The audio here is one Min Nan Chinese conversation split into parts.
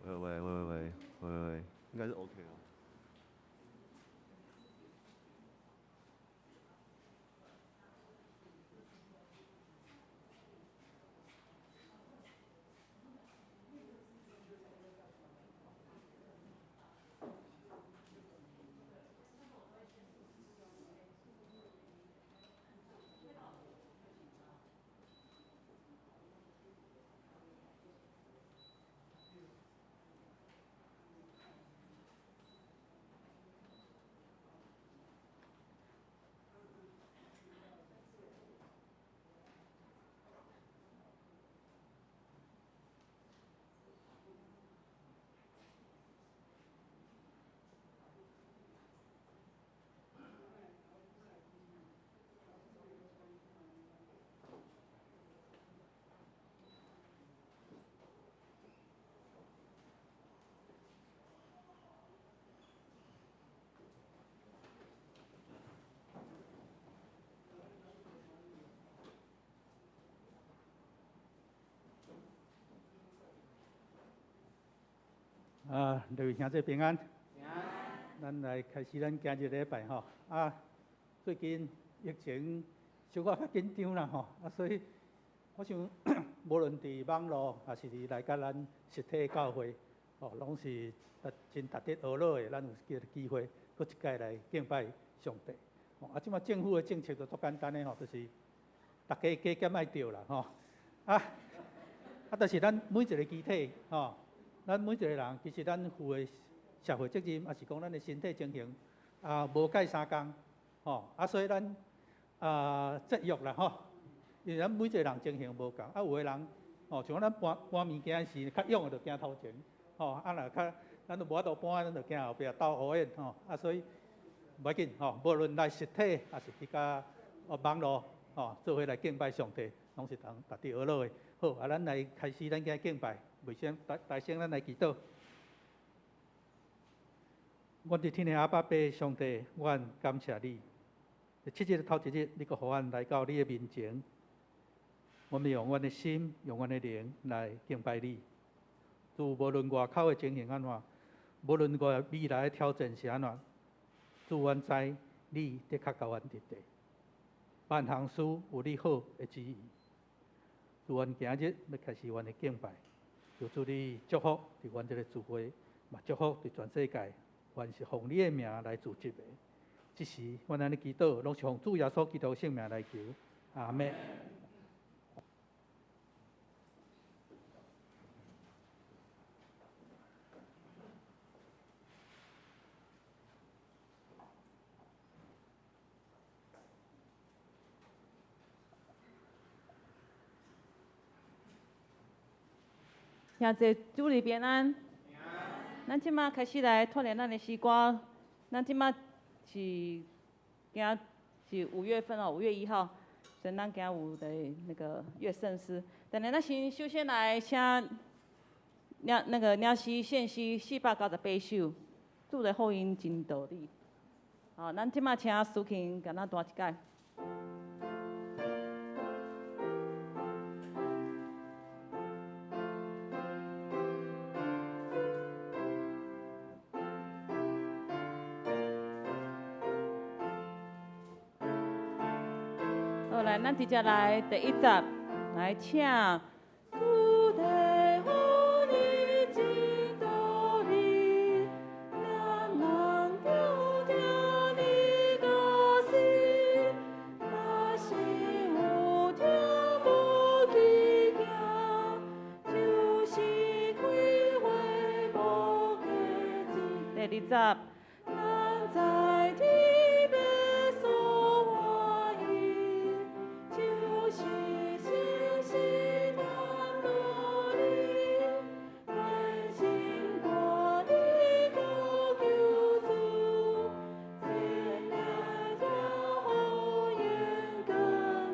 喂喂喂喂喂喂，应该是 OK 哦。啊，各位兄弟平安。平安。咱来开始咱今日礼拜吼。啊，最近疫情小可较紧张啦吼。啊，所以我想，无论伫网路，抑是伫来佮咱实体教会，吼，拢是真值得学乐的。咱有这个机会，阁一摆来敬拜上帝。吼，啊，这马政府的政策就足简单的吼，就是逐家加减爱著啦吼。啊，啊，但是咱每一个肢体吼，咱每一个人，其实咱负的社会责任，抑是讲咱的身体情形啊，无共相仝，吼啊，所以咱啊节约啦吼，因为咱每一个人情形无仝，啊有的人吼，像咱搬搬物件时较勇的就行头前，吼啊若较咱都无法度搬，咱就行后壁斗后缘吼，啊所以无要紧吼，无论来实体，抑是去佮网路吼，做伙来敬拜上帝，拢是通值得学乐的。好，啊，咱来开始咱今敬拜。未先大大声，咱来祈祷。阮伫天的阿爸父上帝，阮感谢你。七日头一日，你阁予阮来到你的面前，阮欲用阮的心，用阮的灵来敬拜你。主，无论外口的情形按怎，无论外未来的挑战是按怎，主，阮知你的确佮阮伫佇。万项事有你好的旨意。主，阮今日欲开始阮的敬拜。求主你祝福伫阮这个聚会，嘛祝福伫全世界，凡是奉你的名来聚集的。这时，阮按呢祈祷，拢是奉主耶稣基督圣名来求，阿们。兄弟主内平安。咱这马开始来锻炼咱的诗歌。咱这马是今是5月份哦，5月1号，所以咱今有的那个月圣诗。等下咱先首先来请领那个领诗献诗498首，主的福音真道理。好，咱这马请苏琴共咱弹一摆。好，来，咱直接来第一节，来请。主的福音真道理，咱人着听你教示，若是有听无去行，就是开花无果子。第二节，咱在天父所欢喜，就是信心担落你，关心看你苦求主，尽力听福音跟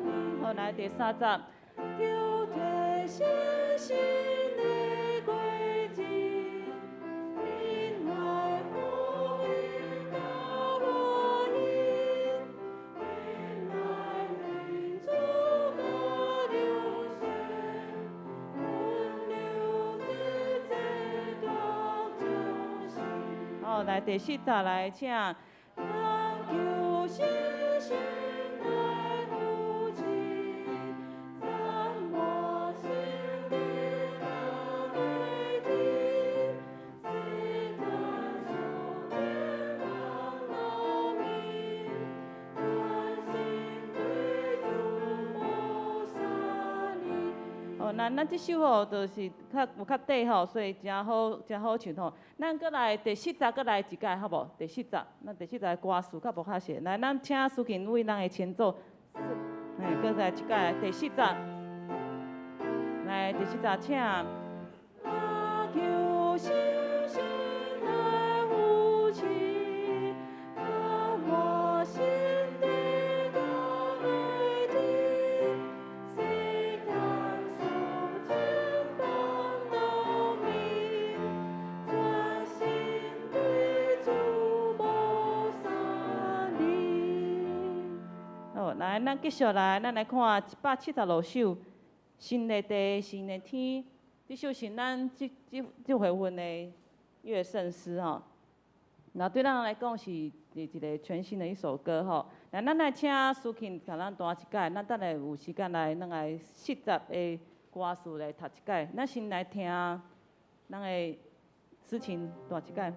你。好，来第三节，着提信心的果子，恁爱福音到乐意，恁爱民主甲流血，分流这这大好，來第四節來請。咱求信心來扶持，讚活心地到底，世間受天王的命，專心對主無三離。哦，那咱這首吼，就是較有較短吼，所以誠好誠好唱吼。咱閣來第四節，閣來一擺好無？第四節，咱第四節歌詞較無較熟。來，咱請蘇琴為咱的前奏，嘿，閣來一擺第四節。來，第四節，請。求信心來扶持，讚活心地到底，世間受天幫的命，專心對主無三離。好，來，咱繼續來，咱來看176首《新的地，新的天》。這首是咱這這這回份的樂聖詩吼。那對咱來講是一個全新的一首歌吼。來，咱來請蘇慶共咱彈一擺，咱等下有時間來，咱來四節的歌詞來讀一擺。咱先來聽咱的詩琴彈一擺。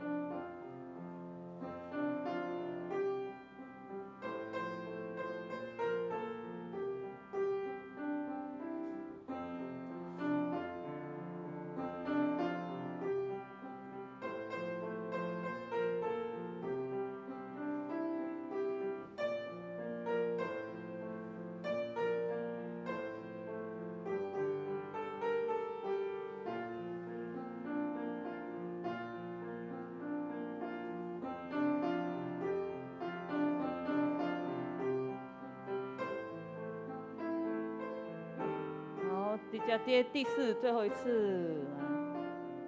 直接接第四，最後一次。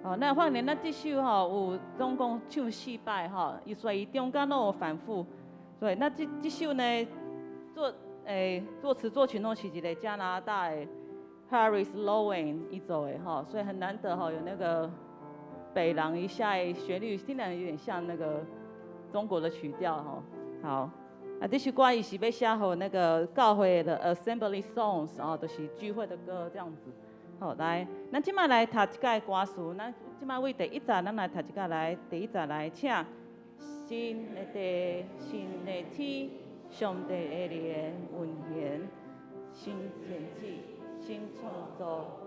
好，那發現咱這首吼有總共唱四擺吼，所以中間攏有反覆。所以那這這首呢，作作詞作曲攏是一個加拿大的 Harris Loewen 伊做的吼，所以很難得吼有那個北人一下的旋律，聽起來有點像那個中國的曲調吼。好。啊，這首歌伊是欲寫予那個教會的 Assembly Songs 哦，就是聚會的歌這樣子。好，來，咱這擺來讀一擺歌詞，咱這擺為第一節，咱來讀一擺來，第一節來，請。新的地，新的天，上帝的靈運行，新天地，新創造，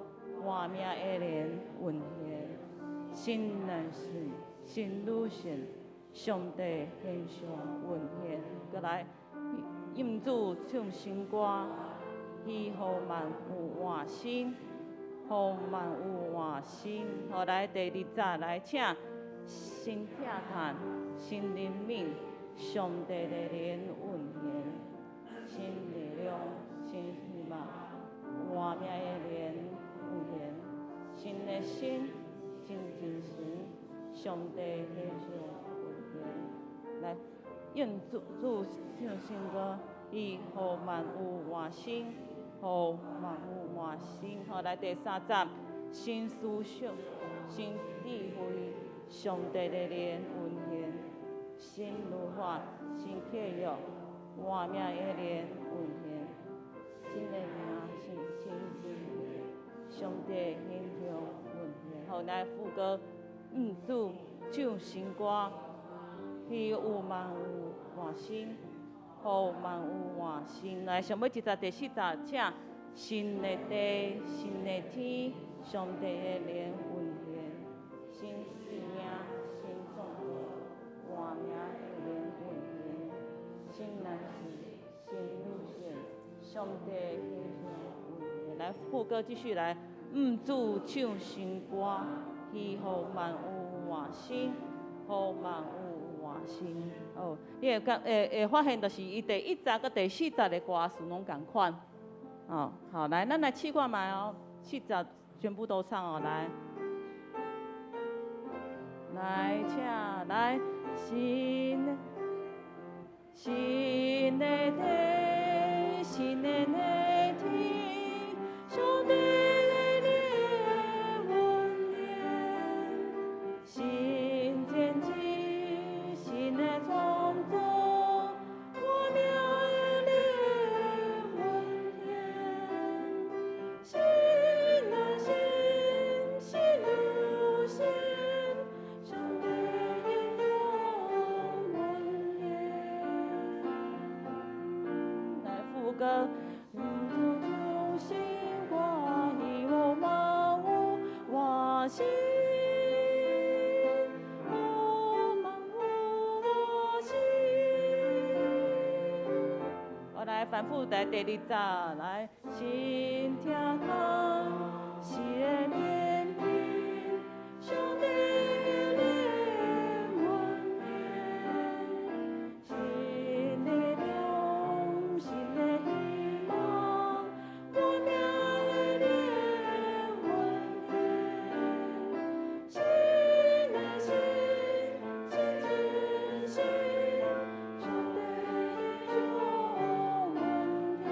活命的靈運行，新男性，新女性，上帝形象運行。閣來，應主唱新歌，彼予萬有換新，予萬有換新。好，來第二節來請，新疼痛，新憐憫，上帝的靈運行，新力量，新希望，活命的靈運行，新的心，新精神，上帝形象運行。來。用主主唱新歌，伊予萬有換新，予萬有換新。好，來第三節，新思想，新智慧，上帝的靈運行，新律法，新契約，活命的靈運行，新的名，新新真理，上帝形象運行。好，來副歌，主唱新歌。彼有萬有換新，予萬有換新。來，上尾一節第四節，請。新的地，新的天，上帝的靈運行，新生命，新創造，活命的靈運行，新男性，新女性，上帝形象運行。來，副歌繼續來。主唱新歌，彼予萬有換新，予萬有換新。哦，你會感會會發現，就是伊第一節佮第四節的歌詞攏仝款。哦，好，來，咱來試看覓哦，四節全部都唱哦，來，來，請來，新的新的地，新的天，上帝的靈運行，新天地，歌。毋做唱新歌，希望万有活新，予万有活新。我來反覆來第二節，來，神疼咱，是會憐憫，上帝的憐憫，神的力量，神的希望，活命的憐憫，神的心，神真心，上帝的恩典。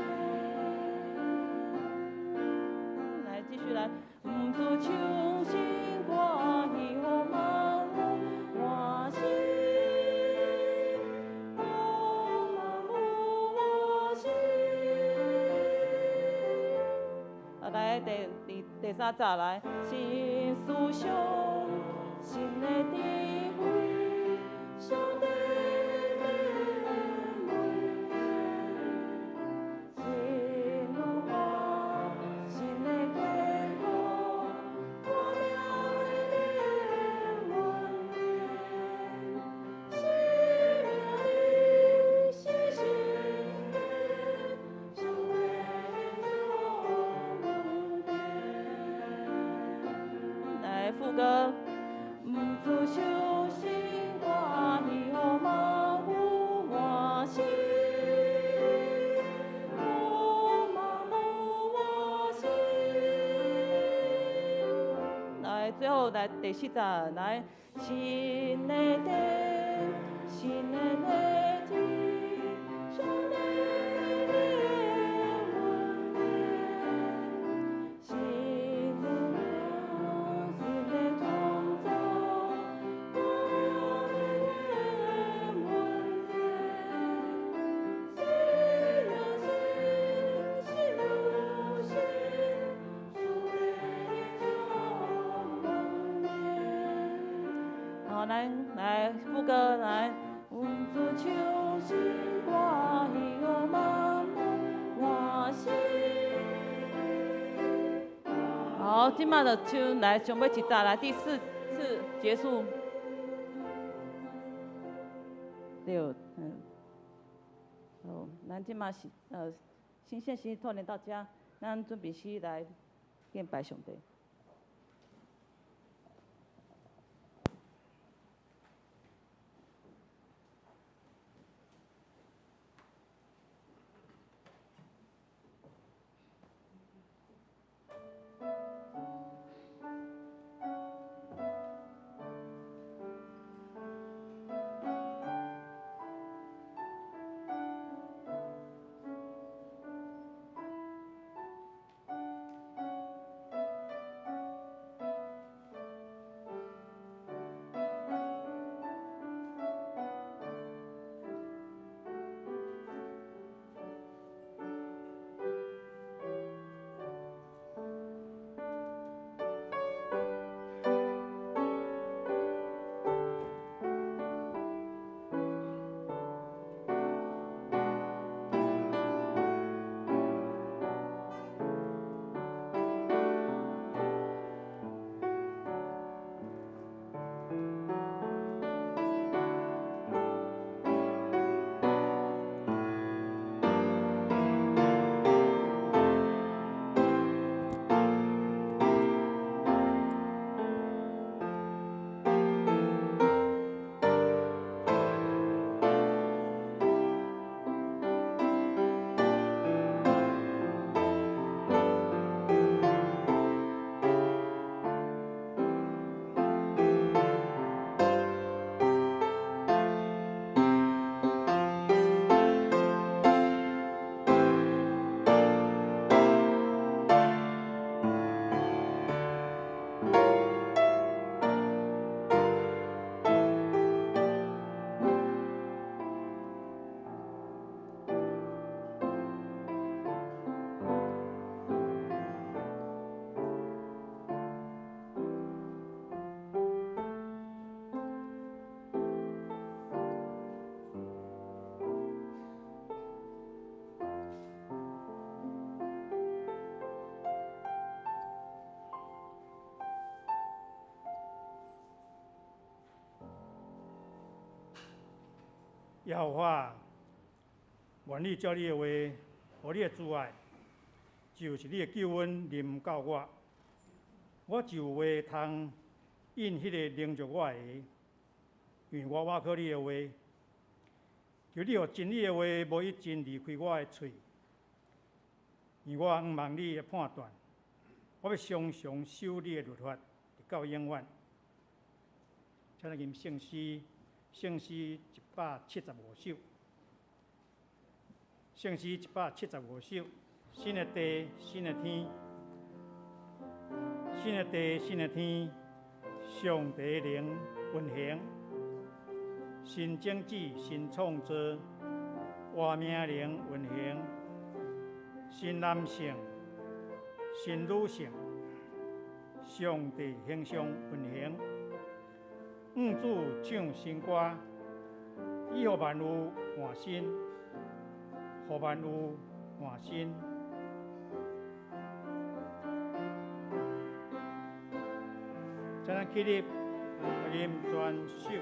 來，繼續來，毋做唱新歌，希望萬有活新，予萬有活新。啊，來第第第三節來，新思想，新的智慧，上帝的憐憫，新律法，新的計劃，活命的憐憫，生命的是新的，上帝的恩典。來副歌，毋做唱新歌，希望萬有活新，予萬有活新。來，最後來第四節，來，新的天，新的地，上帝的憐憫，新的光，新的創造，活命的憐憫，新又新，新又新，上帝的恩典。好，來來副歌來，阮做唱新歌，希望萬有活新。好，這擺就唱來上尾一節來，第四次結束。對，好，咱這擺是新鮮先托聯到遮，咱準備始來敬拜上帝。耶和華，願你照你的話，予你的慈愛，就是你的救恩臨到我，我就有話通應彼个凌辱我的，因為我倚靠你的話。求你予真理的話無一字離開我的喙，因為我仰望你的判斷，我欲常常守你的律法，直到永遠。請咱吟聖詩，聖詩175首，聖詩175首，新的地，新的天，新的地，新的天，上帝靈運行，新種子，新創造，活命靈運行，新男性，新女性，上帝形象運行。向主唱新歌，伊予萬有換新，予萬有換新。請咱起立，吟全首。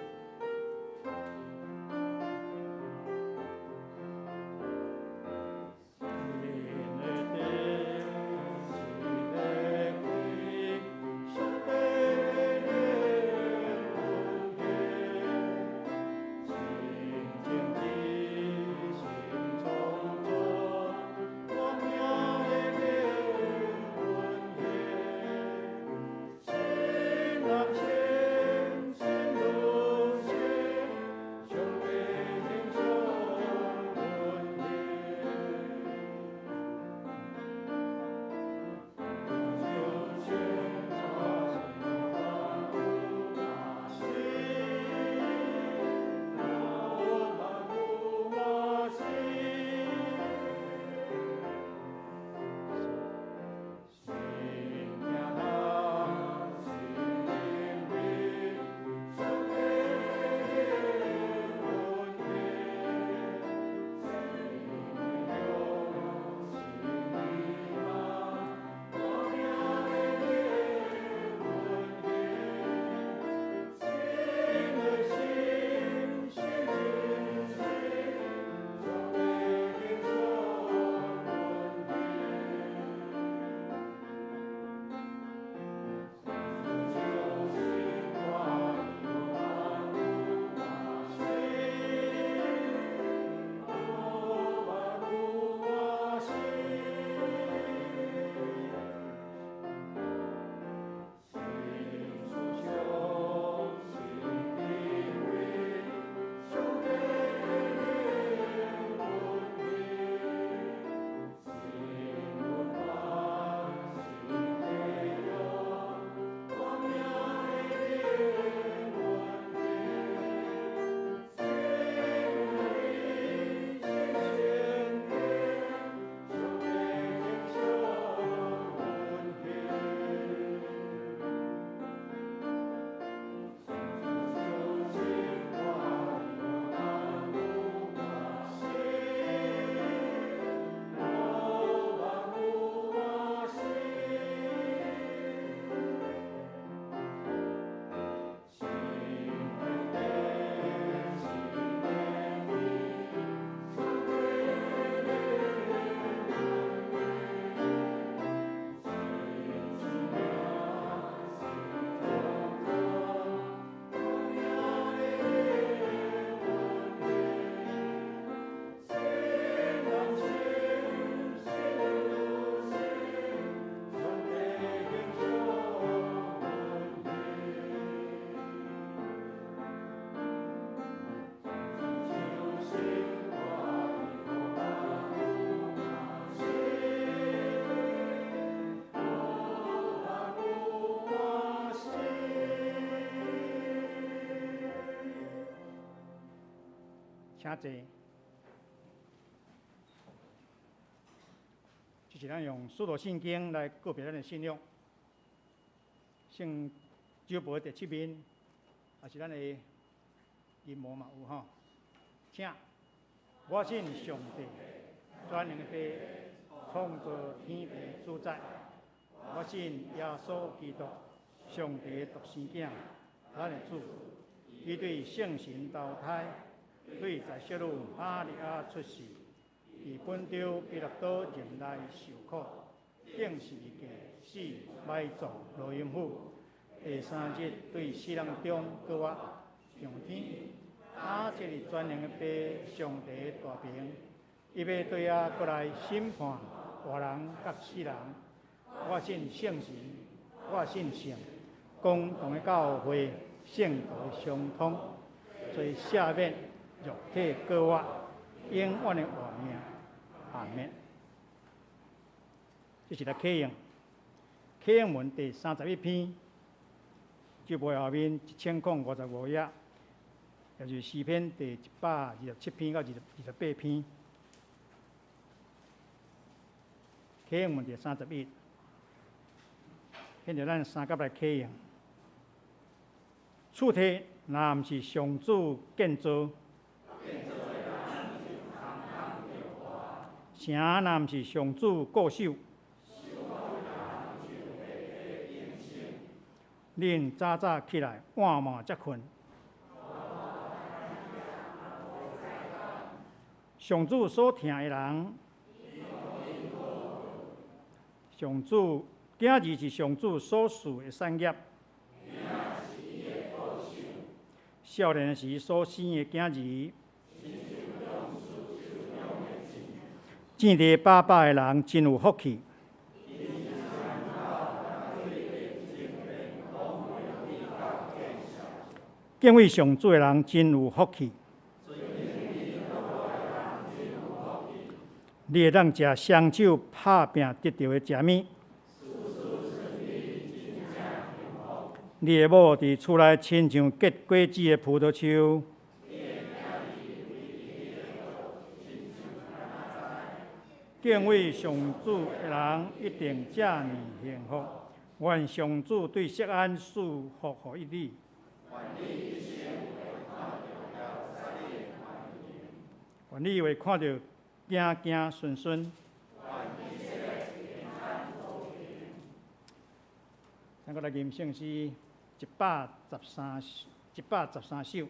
請坐。這是咱用使徒信經來告別咱的信仰。聖酒杯第七面，也是咱的銀幕嘛有吼。請，我信上帝，全能的父，創造天地主宰。我信耶穌基督，上帝的獨生囝，咱的主。伊對聖神投胎，對在撒母瑪利亞出世，佇本丟彼拉多任內受苦，釘十字架死埋葬落陰府。第三日對死人中閣活上天，啊，這是全能的父上帝的大爿，伊欲對遐閣來審判活人佮死人。我信聖神，我信聖公同的教會，聖徒的相通，罪赦免，肉體閣活，永遠的活命。阿們。這是來啟應，啟應文第31篇，就背後面1055頁，也就是詩篇第127篇到28篇。啟應文第三十一，現在咱三甲來啟應。厝體若毋是上主建造，城若毋是上主固守，恁早早起來，晚晚才睏。上主所疼的人，上主囝兒是上主所賜的產業。少年時所生的囝兒，見地爸爸的人真有福氣。敬畏上主的人真有福氣。你會當食雙手拍拚得著的食物。你的某佇厝內親像結果子的葡萄樹。敬畏上主的人一定遮爾幸福。願上主對錫安賜福予你。願你會看著子子孫孫。咱閣來吟聖詩113，113首，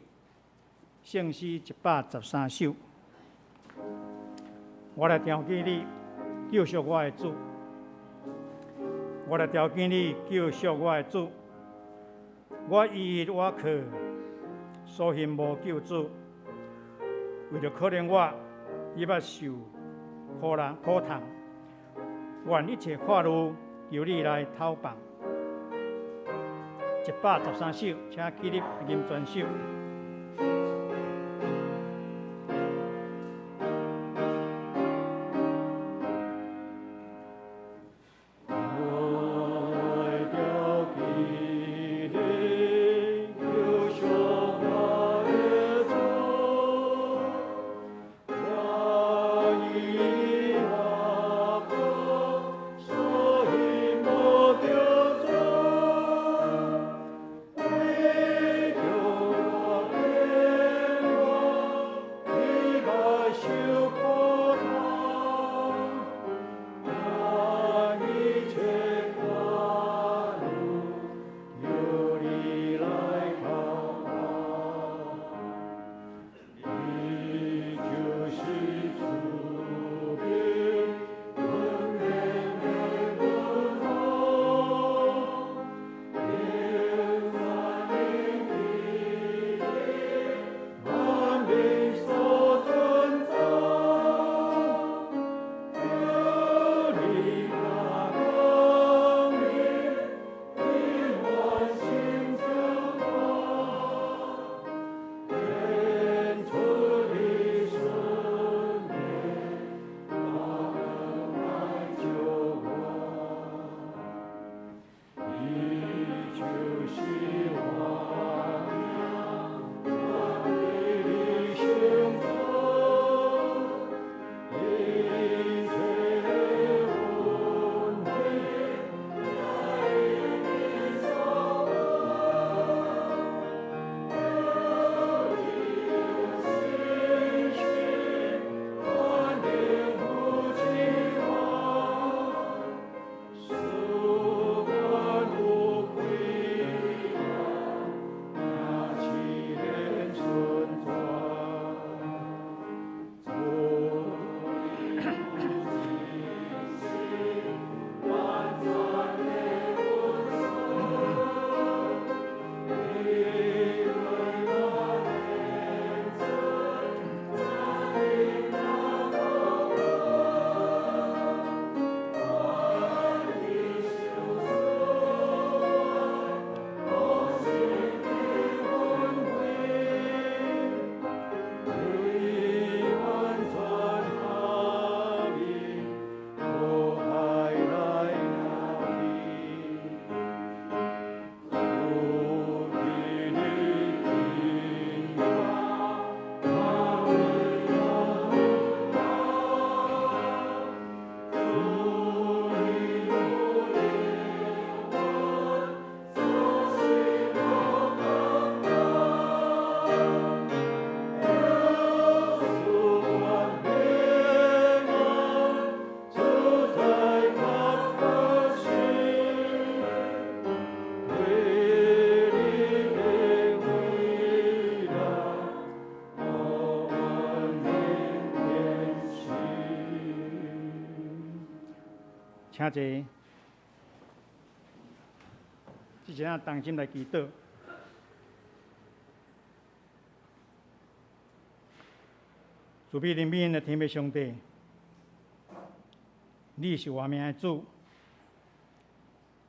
聖詩113首。我來朝見你，救贖我的主。我來朝見你，救贖我的主。我依依我靠，所幸無救主。為著可憐我，伊捌受苦難苦痛。願一切法律由你來討放。113首，請起立吟全首。我請坐。之前同心來祈禱。慈悲憐憫的天父上帝，你是活命的主，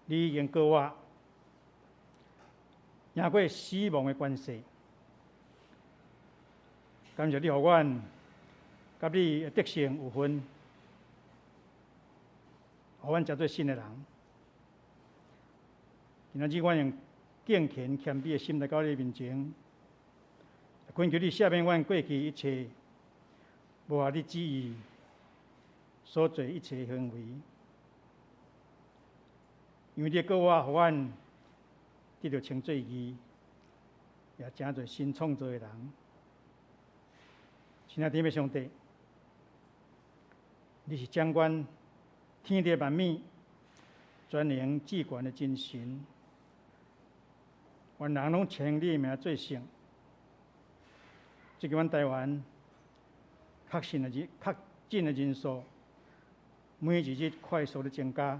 你已經過我贏過死亡的權勢。感謝你，予阮佮你的得勝有份，予阮成做新的人。今仔日，阮用敬虔謙卑的心來到你面前，懇求你赦免阮過去一切無合你旨意所做一切行為，因為你的過活，予阮得著稱做義，也成做新創造的人。親愛的天父上帝，你是掌管天地萬物、全能至懸的真神，萬人攏稱你的名做聖。最近阮台灣確診的人數，每一日快速咧增加，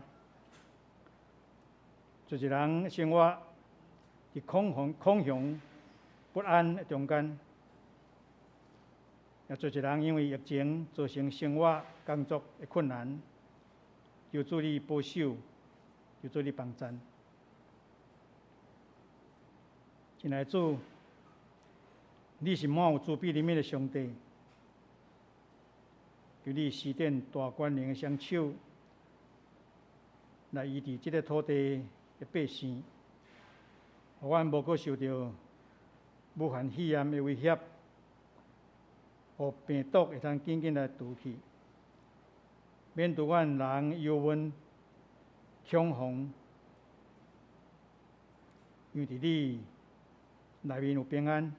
濟濟人生活佇恐慌不安的中間，也濟濟人因為疫情造成生活工作的困難，求主你保守，求主你幫贊。親愛的主，你是滿有慈悲憐憫的上帝，求你施展大權能的雙手，來醫治這个土地的百姓，予阮無閣受著武漢肺炎的威脅，予病毒會當緊緊來逃去，免得阮人憂悶恐慌，因為佇你內面有平安，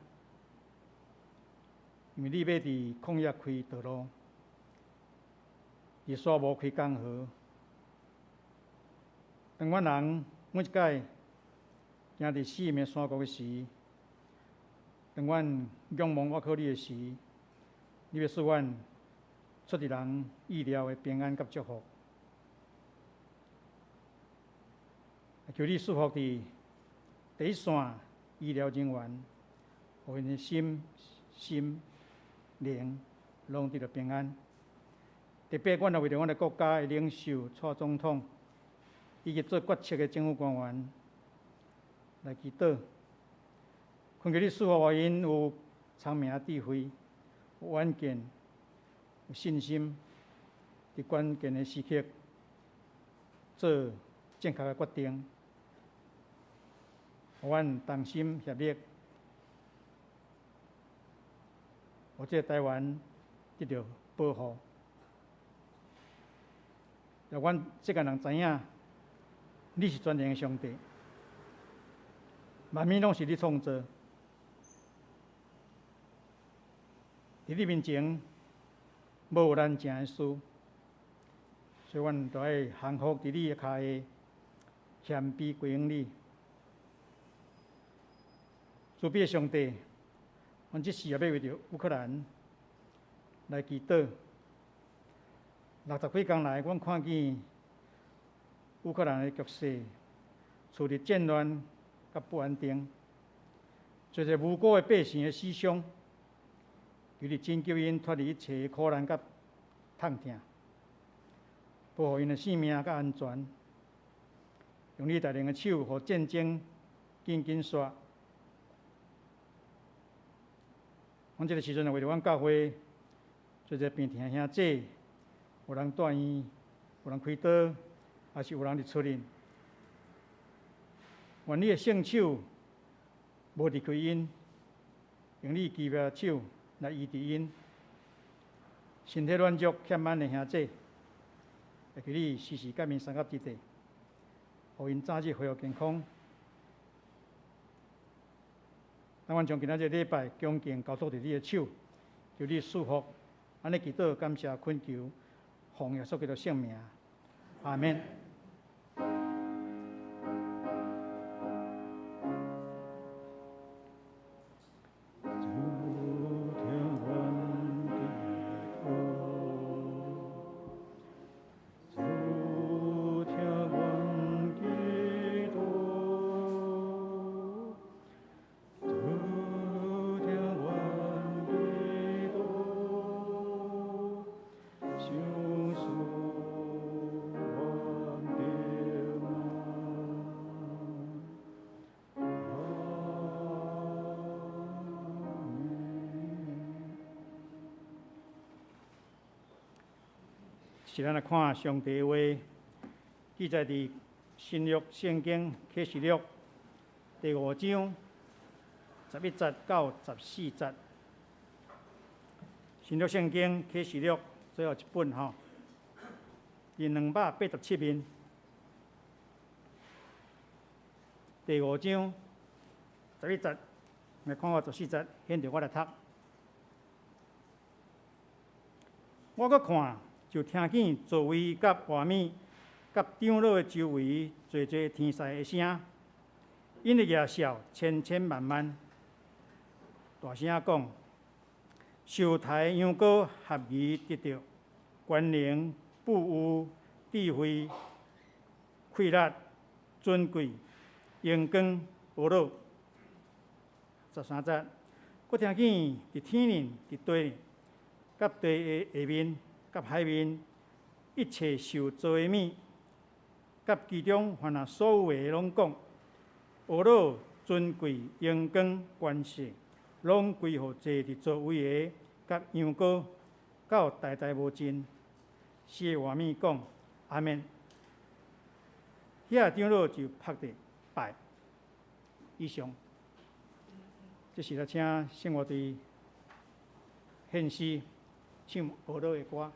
因為你欲佇曠野開道路，佇沙漠開江河。當阮人每一擺行佇死蔭山谷的時，當阮仰望倚靠你的時，你欲賜阮出佇人意料的平安佮祝福。求你賜福佇第一線醫療人員，予𪜶的身靈攏得著平安。特別，阮也為著阮的國家的領袖蔡總統，以及做決策的政府官員來祈禱，懇求你賜福予𪜶有聰明智慧、有遠見、有信心，佇關鍵的時刻做正確的決定，予阮同心協力，予這个台灣得著保護。讓阮世間人知影，你是全能的上帝，萬物攏是你創造，佇你面前無難成的事，所以阮著愛降服佇你的跤下，謙卑歸向你。慈悲的上帝，阮這時也欲為著烏克蘭來祈禱。60幾工來，阮看見烏克蘭的局勢處佇戰亂佮不安定，濟濟無辜的百姓的死傷，求你拯救𪜶脫離一切苦難佮痛疼，保護𪜶的性命佮安全，用你大能的手，予戰爭緊緊煞。阮這个時陣，為著阮教會濟濟病痛兄姊，有人住院，有人開刀，抑是有人佇出院。願你的聖手無離開𪜶，用你奇妙的手來醫治𪜶。身體軟弱欠安的兄姊，會求你時時佮𪜶相佮佇地，予𪜶早日恢復健康。當阮將今仔這个禮拜恭敬交託佇你的手，求你賜福，按呢祈禱，感謝懇求，奉耶穌基督聖名，阿們。主聽阮祈禱，主是咱來看上帝話，記載佇新約聖經啟示錄第五章11節到14節。新約聖經啟示錄最後一本吼，佇287面，第五章十一節，來看到14節，現在我來讀。我閣看，就聽見座位佮活物佮長老的周圍，濟濟天使的聲，𪜶的額數千千萬萬，大聲講：受刣的羊羔合宜得著權能、富裕、智慧、氣力、尊貴、榮光、寶樂。13節，閣聽見佇天頂、佇地、佮地的下面、佮海面，一切受造的物，佮其中凡若所有的，攏講：呵咾、尊貴、榮光、權勢，攏歸予坐佇座位的佮羊羔，到代代無盡。四个活物講：阿們。遐長老就伏地拜。以上，這是來請聖樂隊獻詩唱呵咾的歌。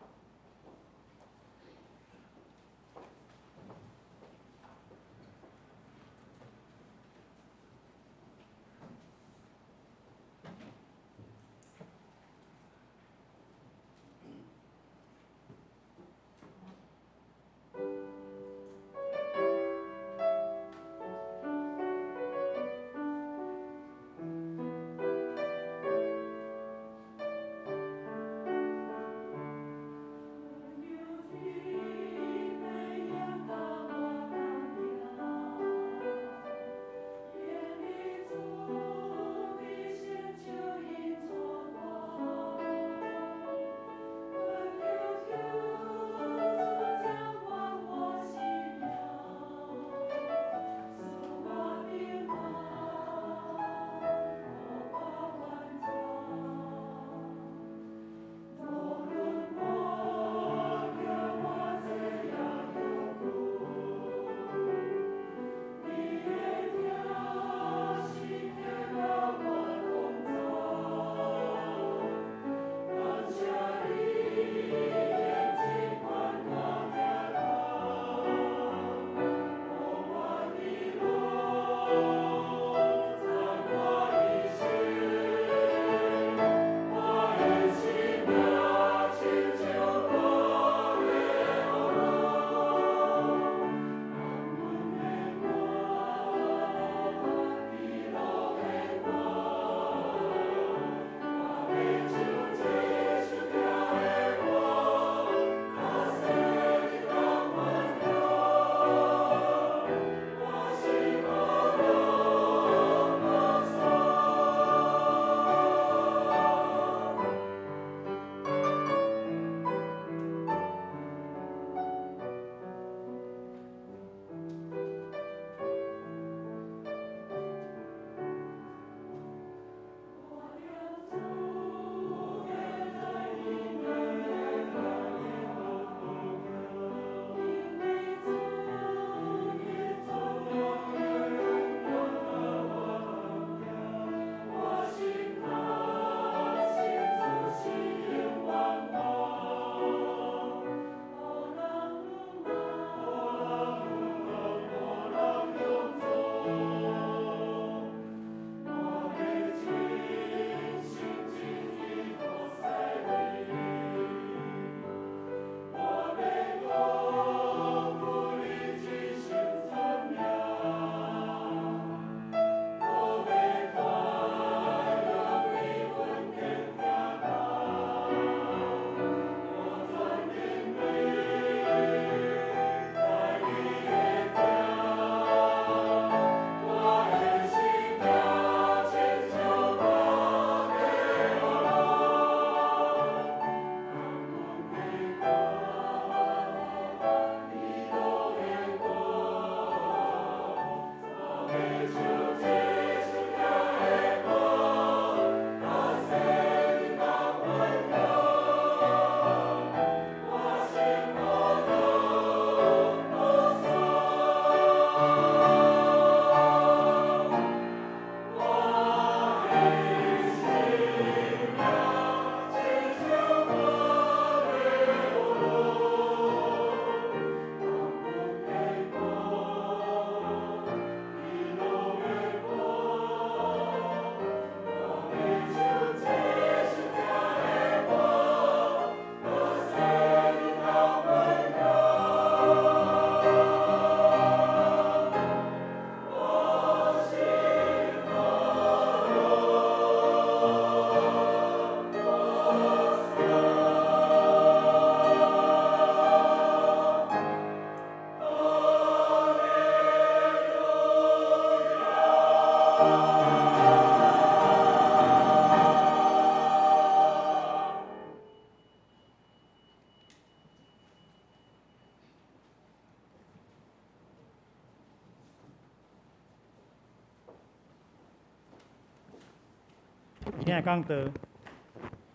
聽講道，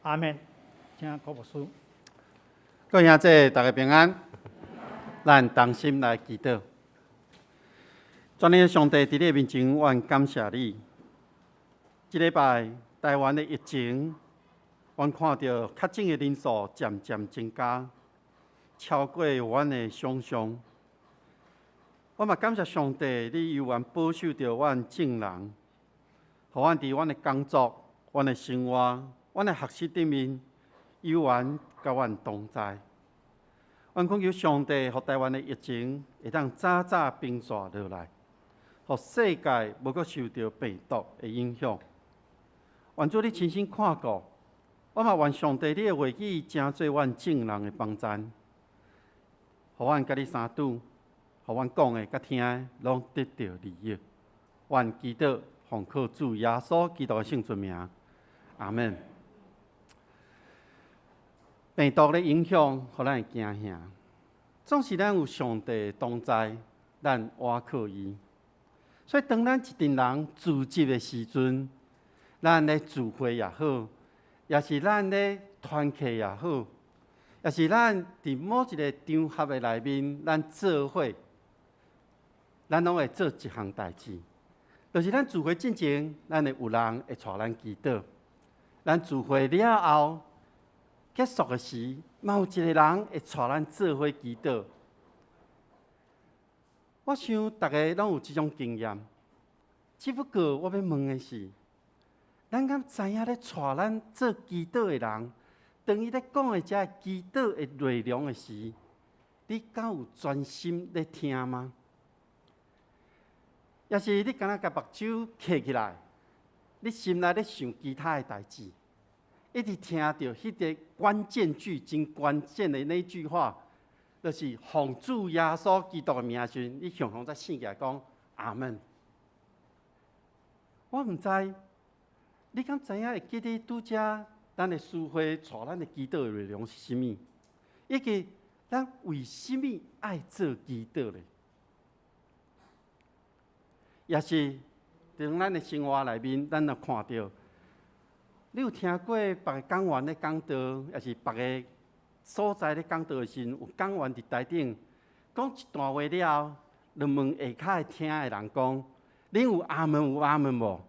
阿門。請郭牧師。各位兄弟，大家平安。咱同心來祈禱。全能的上帝，佇你的面前，阮感謝你。這禮拜台灣的疫情，阮看著確診的人數漸漸增加，超過阮的想像。我嘛感謝上帝，你猶原保守著阮眾人，予阮佇阮的工作、阮的生活、阮的學習頂面，猶原佮阮同在。阮懇求上帝，予台灣的疫情會當早早平紲落來，予世界無閣受著病毒的影響。願主你親身看顧，我嘛願上帝你的話語成做阮眾人的幫贊，予阮佮你相拄，予阮講的佮聽的攏得著利益。阮祈禱奉靠主耶穌基督的聖尊名，阿門。病毒的影響，予咱會驚嚇。總是咱有上帝同在，咱倚靠伊。所以當咱一陣人聚集的時陣，咱咧聚會也好，抑是咱咧團契也好，抑是咱佇某一個場合的內面，咱做伙，咱攏會做一項代誌，就是咱聚會進前，咱會有人會帶咱祈禱。咱聚會了後結束的時，嘛有一個人會帶咱做伙祈禱。我想逐家攏有這種經驗，只不過我欲問的是，咱敢知影咧帶咱做祈禱的人，當伊咧講的這个祈禱的內容的時，你敢有專心咧聽嗎？抑是你敢若共目睭閉起來，你心內咧想其他的代誌，一直聽著彼个關鍵句、真關鍵的那句話，就是奉主耶穌基督的名時，你雄雄才醒起來講阿門。我毋知你敢知影會記得拄才咱的司會帶咱的祈禱的內容是啥物？以及咱為啥物愛做祈禱咧？抑是佇咱的生活內面，咱若看著，你有聽過別个講員咧講道，抑是別个所在咧講道的時陣，有講員佇台頂講一段話了後，就問下跤聽的人講：恁有阿門有阿門無？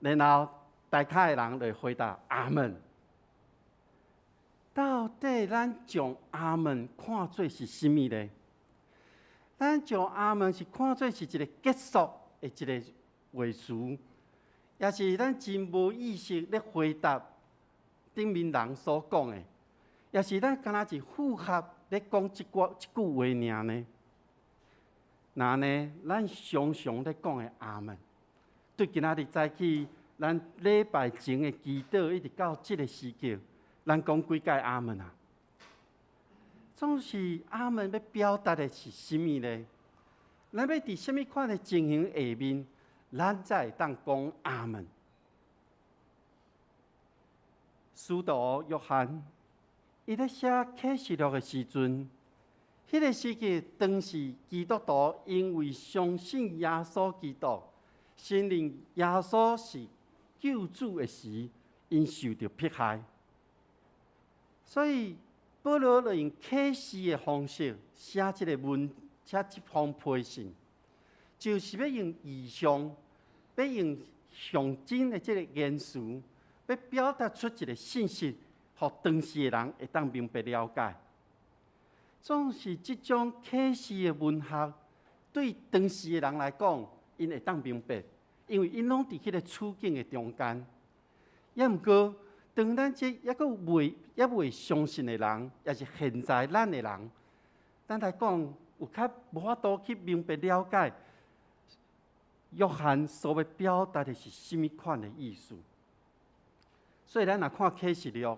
然後台跤的人就會回答阿門。到底咱將阿門看做是啥物咧？咱將阿門是看做是一個結束的一個話詞，抑是咱真無意識咧回答頂面人所講的，抑是咱敢若是附和咧講這句這句話爾呢？若呢，咱常常咧講的阿門，對今仔日早起，咱禮拜前的祈禱，一直到這个時刻，咱講幾擺阿門啊？總是阿門欲表達的是啥物呢？咱欲佇啥物款的情形下面，咱才會當講阿門？使徒約翰，伊咧寫啟示錄的時陣，彼个時期當時基督徒因為相信耶穌基督，承認耶穌是救主的時，𪜶受著迫害，所以保羅就用啟示的方式寫這个文，寫這封批信，就是欲用異象，欲用象徵的這个言辭，欲表達出一个信息，予當時的人會當明白了解。總是這種啟示的文學，對當時的人來講，𪜶會當明白，因為𪜶攏佇彼个處境的中間。抑毋過，當咱這猶閣未猶未相信的人，抑是現在咱的人，咱來講有較無法度去明白了解約翰所欲表達的是啥物款的意思。所以咱若看啟示錄，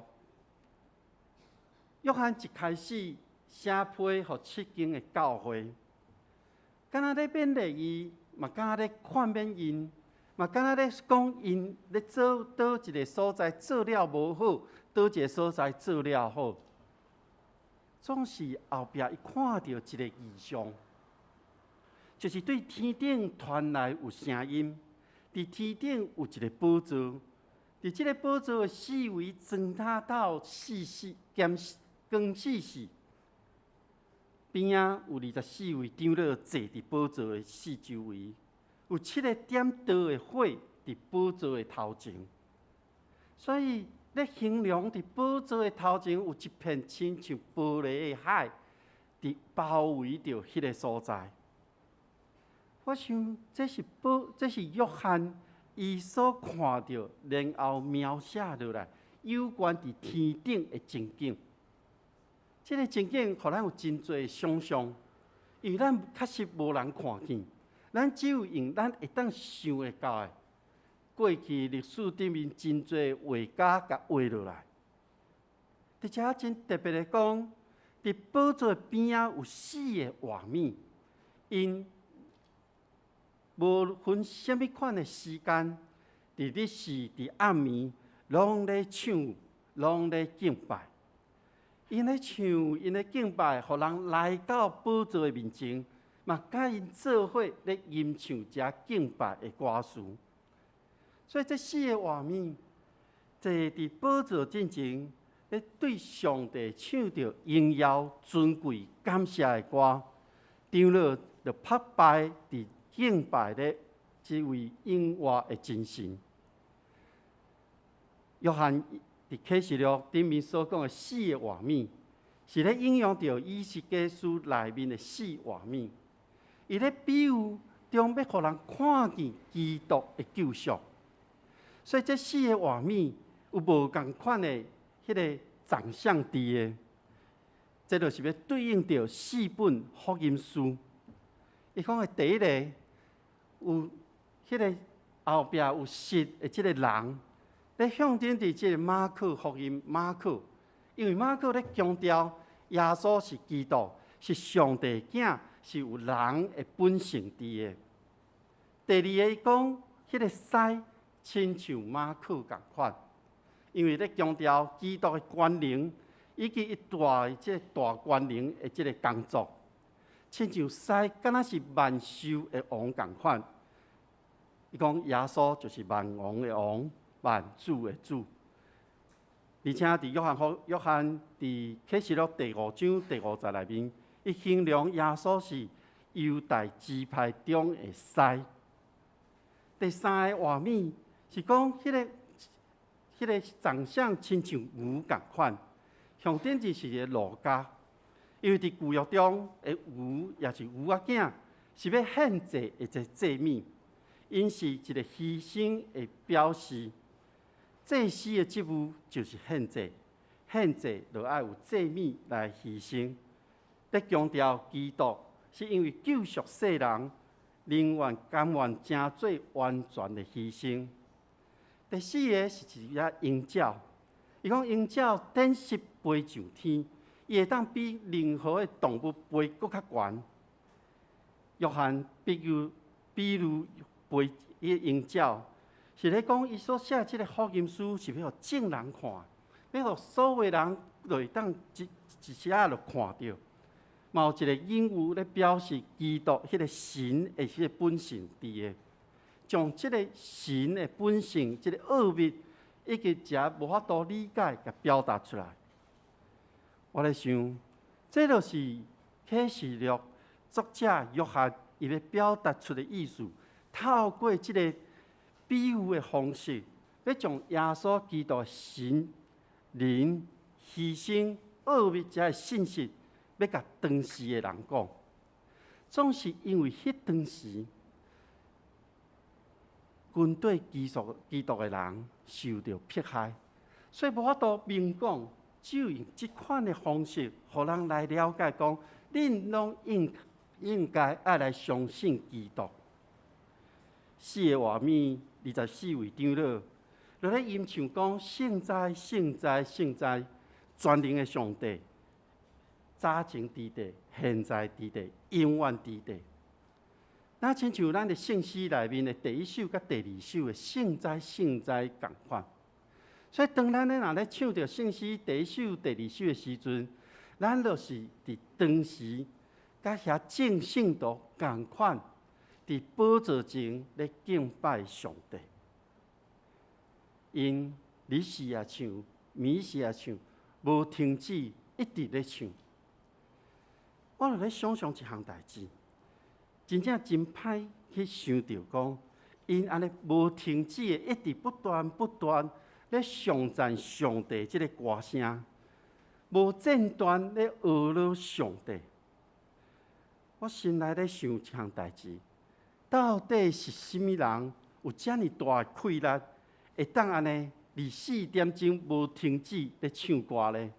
約翰一開始寫批予七間的教會，敢若咧勉勵伊，嘛敢若咧勸勉𪜶，嘛敢若咧講𪜶咧做佗一个所在做了無好，佗一个所在做了好。總是後壁伊看著一个異象，就是對天頂傳來有聲音，佇天頂有一個寶座，佇這個寶座的四圍磚塔鬥四四兼光四四，邊仔有24位長老坐佇寶座的四周圍，有七个點著的火佇寶座的頭前。所以咧形容佇寶座的頭前有一片親像玻璃的海，佇包圍著彼个所在。我想這是保，這是約翰伊所看著，然後描寫落來有關佇天頂的情景。這个情景，予咱有真濟想像，因為咱確實無人看見，咱只有用咱會當想會到的。過去歷史頂面真濟畫家共畫落來。佇遮真特別的講，佇寶座邊仔有四个活物，𪜶無分啥物款的時間，佇日時、佇暗暝，攏咧唱，攏咧敬拜。𪜶咧唱，𪜶咧敬拜，予人來到寶座的面前，嘛佮𪜶做伙咧吟唱遮敬拜的歌詞。所以這四个畫面，坐佇寶座進前，咧對上帝唱著榮耀、尊貴、感謝的歌，長老就拍敗佇敬拜咧這位永活的真神。約翰佇啟示錄頂面所講的四个畫面，是咧引用著以西結書內面的四畫面，伊咧比喻中欲予人看見基督的救贖。所以這四个畫面有無仝款的彼个長相佇的，這就是欲對應著四本福音書。伊講的第一個有彼个後壁有穡的這个人，咧象徵佇這个馬可福音馬可，因為馬可咧強調耶穌是基督，是上帝囝，是有人的本性佇的。第二个伊講彼个獅親像馬可仝款，因為咧強調基督的權能，以及伊大的這个大權能的這个工作，親像獅敢若是萬獸的王仝款。伊講耶穌就是萬王的王，萬主的主。而且佇約翰福約翰佇啟示錄第五章第五節內面，伊形容耶穌是猶大支派中的獅。第三个畫面是講彼个長相親像牛仝款，象徵就是一个路加，因為佇舊約中的牛也是牛仔囝，是欲獻祭的一个祭物，𪜶是一个犧牲的表示。祭司的職務就是獻祭，獻祭就愛有祭物來犧牲。咧強調基督是因為救贖世人，寧願甘願成做完全的犧牲。第四个是一隻鷹鳥，伊講鷹鳥展翅飛上天，伊會當比任何的動物飛閣較懸。約翰比喻飛伊的鷹鳥，是咧講伊所寫這个福音書是欲予眾人看，欲予所有人就會當一一時仔就看著。嘛有一个隱喻咧表示基督彼个神的彼个本性佇的，將這个神的本性、這个奧秘，以及遮無法度理解，共表達出來。我咧想，這就是啟示錄作者約翰伊欲表達出的意思，透過這个比喻的方式，欲將耶穌基督的神、靈、犧牲、奧秘遮的信息，欲共當時的人講。總是因為彼當時軍隊基督的人受著迫害，所以無法度明講，只有用這款的方式，予人來了解講，恁攏應該愛來相信基督。四个畫面，24位長老，就咧吟唱講：聖哉，聖哉，聖哉，全能的上帝，早前佇地，現在佇地，永遠佇地。若親像咱的聖詩內面的第一首佮第二首的聖哉，聖哉仝款。所以當咱咧若咧唱著聖詩第一首、第二首的時陣，咱就是佇當時佮遐眾聖徒仝款，佇佇寶座前咧敬拜上帝。𪜶日時也唱，暝時也唱，無停止，一直咧唱。我就咧想像一項代誌，真正真歹去想著講，𪜶按呢無停止的，一直不斷不斷咧頌讚上帝這个歌聲，無間斷咧呵咾上帝。我心內咧想一項代誌，到底是啥物人有遮爾大的氣力，會當按呢24點鐘無停止咧唱歌咧？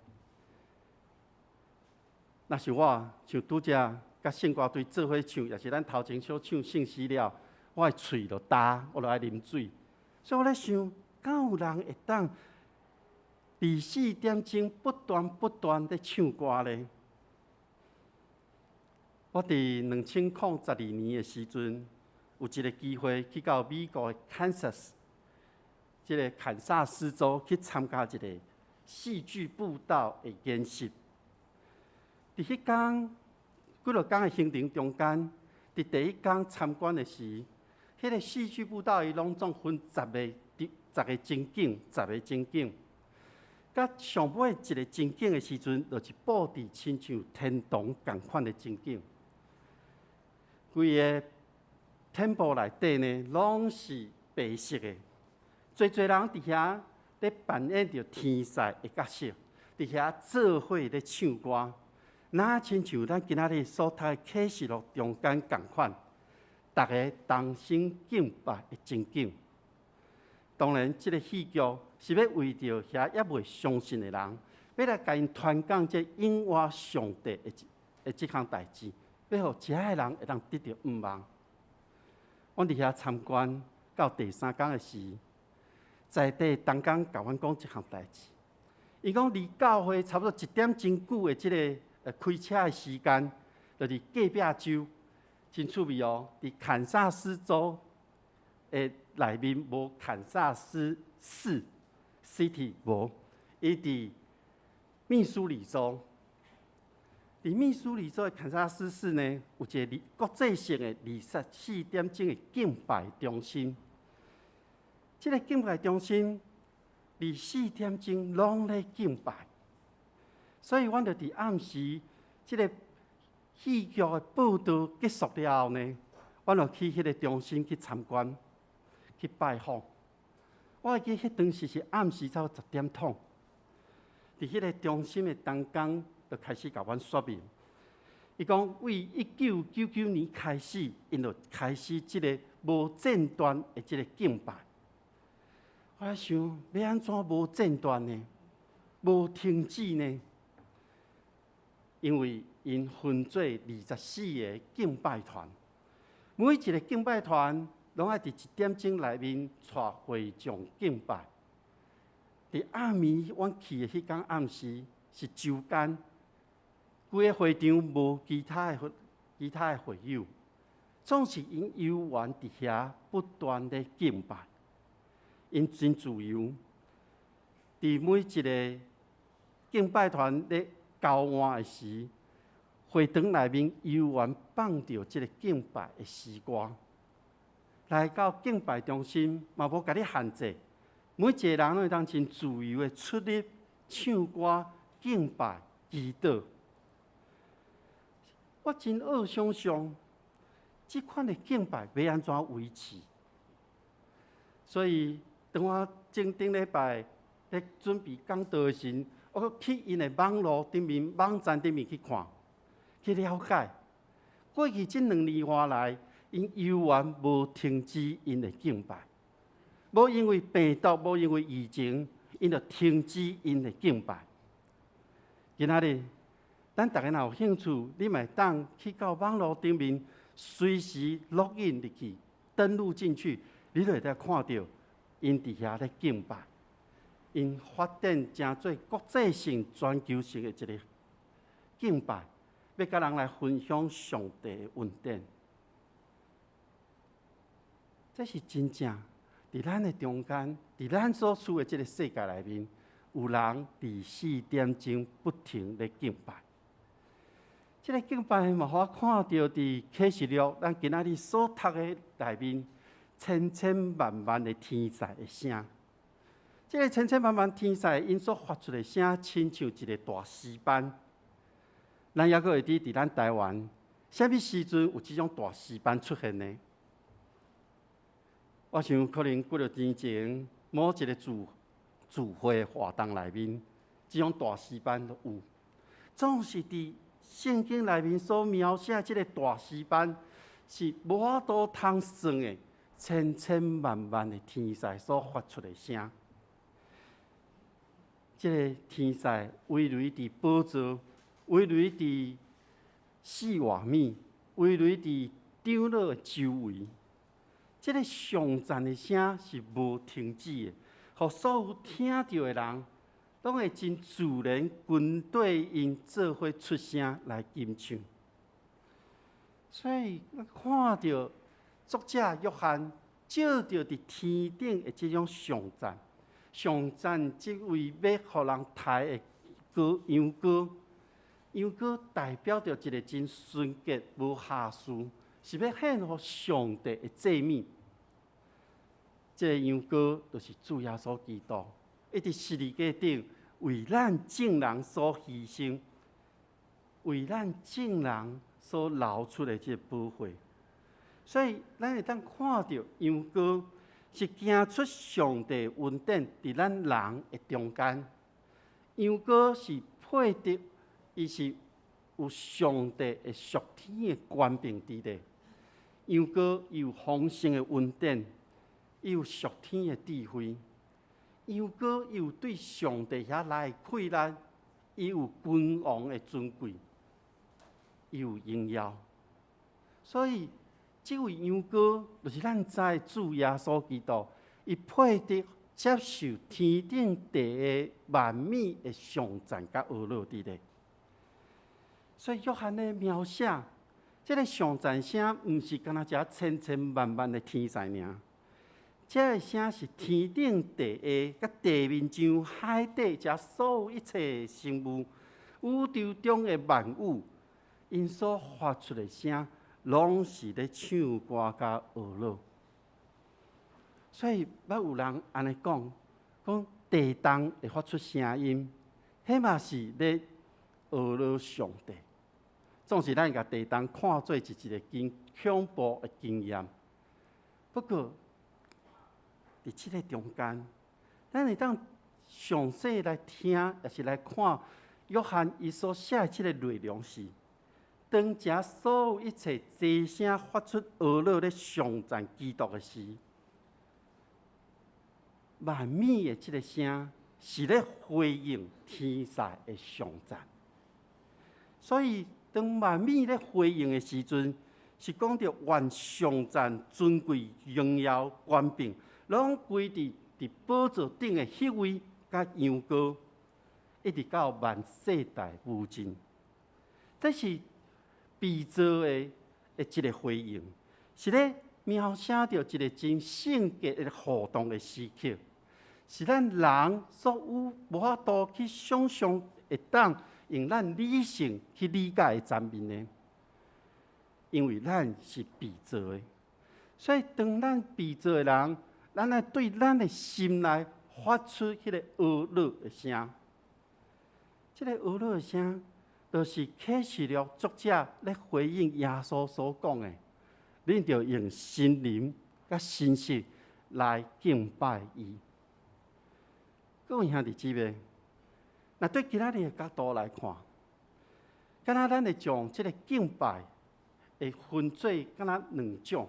若是我，像拄才佮聖歌隊做伙唱，抑是咱頭前小唱聖詩了，我的喙就焦，我就愛啉水。所以我咧想，敢有人會當24點鐘不斷不斷咧唱歌咧？我佇2012年的時陣，有一个機會去到美國的 Kansas，這个堪薩斯州去參加一个戲劇佈道的研習。佇彼工幾落工的行程中間，佇第一工參觀的時，彼个戲劇佈道伊攏總分十個情景，十個情景。佮上尾一个情景的時陣，就是布置親像天堂仝款的情景。規个 temple 內底呢，攏是白色的，濟濟人佇遐咧扮演著天使的角色，佇遐做伙咧唱歌，若親像咱今仔日所讀的啟示錄中間仝款，逐家同心敬拜的情景。當然，這个戲劇是欲為著遐猶未相信的人，欲來共𪜶傳講這永活上帝的這項代誌，欲予遮的人會當得著向望。阮佇遐參觀到第三工的時，在地同工共阮講這項代誌。伊講離教會差不多一點鐘久的這个開車的時間，就是隔壁州，真趣味哦。佇堪薩斯州的內面無堪薩斯市 City 無，伊佇密蘇里州。佇密蘇里州的堪薩斯市呢，有一个國際性的24點鐘的敬拜中心。這个敬拜中心24點鐘攏咧敬拜，所以阮就佇暗時，這个戲劇的報道結束了後呢，阮就去彼个中心去參觀、去拜訪。我會記彼當時是暗時差不多10點通，佇彼个中心的同工就開始共阮說明，伊講為1999年開始，𪜶就開始這个無間斷的這个敬拜。我咧想，欲按怎無間斷呢？無停止呢？因為𪜶分做24個敬拜團，每一个敬拜團攏愛佇1點鐘內面帶會眾敬拜。佇暗暝，阮去的彼工暗時是週間，規个會場無其他的會友，總是𪜶猶原佇遐不斷咧敬拜，𪜶真自由。佇每一个敬拜團咧交換的時，會堂內面猶原放著這个敬拜的詩歌。來到敬拜中心嘛無共你限制，每一個人攏會當真自由的出入唱歌、敬拜、祈禱。我真愛想像，這款的敬拜欲按怎維持？所以當我前頂禮拜咧準備講道的時，我閣去𪜶的網路頂面、網站頂面去看，去了解。過去這2年外來，𪜶猶原無停止𪜶的敬拜，無因為病毒，無因為疫情，𪜶就停止𪜶的敬拜。今仔日，咱逐家若有興趣，你嘛會當去到網路頂面，隨時 log in 入去，登錄進去，你就會當看著𪜶佇遐咧敬拜。𪜶發展成做國際性、全球性的一个敬拜，欲佮人來分享上帝的恩典。這是真正佇咱的中間，佇咱所處的這个世界內面，有人24點鐘不停咧敬拜。這個敬拜嘛，予我看著佇啟示錄，咱今仔日所讀的內面，千千萬萬的天使的聲。這個千千萬萬天使𪜶所發出的聲，親像一個大詩班。咱猶閣會記佇咱台灣，啥物時陣有這種大詩班出現呢？我想可能幾若年前，某一個聚會活動內面，這種大詩班都有。總是佇聖經內面所描寫這個大詩班，是無法度通算的，千千萬萬的天使所發出的聲。這個天使圍圍佇寶座，圍圍佇四活物，圍圍佇長老的周圍。這個頌讚的聲是無停止的，予所有聽著的人，攏會真自然跟綴𪜶做伙出聲來吟唱。所以，咱看著作者約翰照著佇天頂的這種頌讚，頌讚這位欲予人刣的羔羊羔，羊羔代表著一個真純潔、無瑕疵，是欲獻予上帝的祭物。這個羊羔就是主耶穌基督，伊佇十字架頂為咱眾人所犧牲，為咱眾人所流出的這個寶血。所以，咱會當看著羊羔是行出上帝恩典佇咱人的中間。羊羔是配得，伊是有上帝的屬天的權柄佇咧。羊羔伊有豐盛的恩典，伊有屬天的智慧。羊羔伊有對上帝遐來的氣力，伊有君王的尊貴，伊有榮耀。所以，這位羊羔就是咱知的主耶穌基督，伊配得接受天頂地下萬物的頌讚佮呵咾佇咧。所以約翰咧描寫，這個頌讚聲，毋是干焦一千千萬萬的天使爾，這個聲是天頂地下佮地面上海底遮所有一切生物，宇宙中的萬有，𪜶所發出的聲，攏是咧唱歌佮呵咾。所以，捌有人按呢講，講地動會發出聲音，彼嘛是咧呵咾上帝。總是咱共地動看做是一個真恐怖的經驗。不過，佇這個中間，咱會當詳細來聽，抑是來看約翰伊所寫的這個內容是，當遮所有一切齊聲發出呵咾咧頌讚基督的時，萬物的這個聲是咧回應天使的頌讚。所以，當萬物咧回應的時陣，是講著願頌讚、尊貴、榮耀、權柄，攏歸佇寶座頂的彼位佮羊羔，一直到萬世代無盡。這是被造的一個回應，是咧描寫著一個真聖潔的互動的時刻，是咱人所有無法度去想象會當用咱理性去理解的層面的，因為咱是被造的，所以當咱被造的人，咱愛對咱的心內發出彼個呵咾的聲，這個呵咾的聲，就是啟示錄作者咧回應耶穌所講的，恁著用心靈佮誠實來敬拜伊。各位兄弟姊妹，若對今仔日的角度來看，敢若咱會將這個敬拜會分做敢若兩種，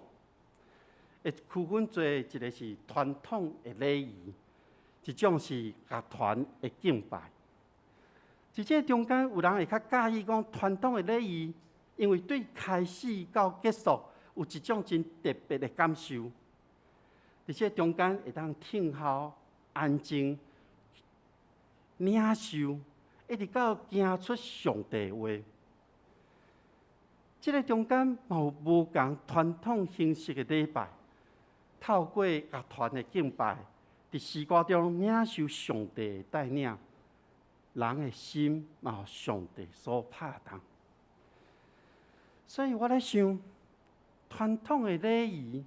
會區分做一個是傳統的禮儀，一種是樂團的敬拜。佇這中間，有人會較佮意講傳統的禮儀，因為對開始到結束有一種真特別的感受。佇這中間會當聽候、安靜、領受，一直到行出上帝的話。這個中間嘛有無仝傳統形式的禮拜，透過樂團的敬拜，佇詩歌中領受上帝的帶領。人的心嘛，予上帝所拍動。所以我咧想，傳統的禮儀，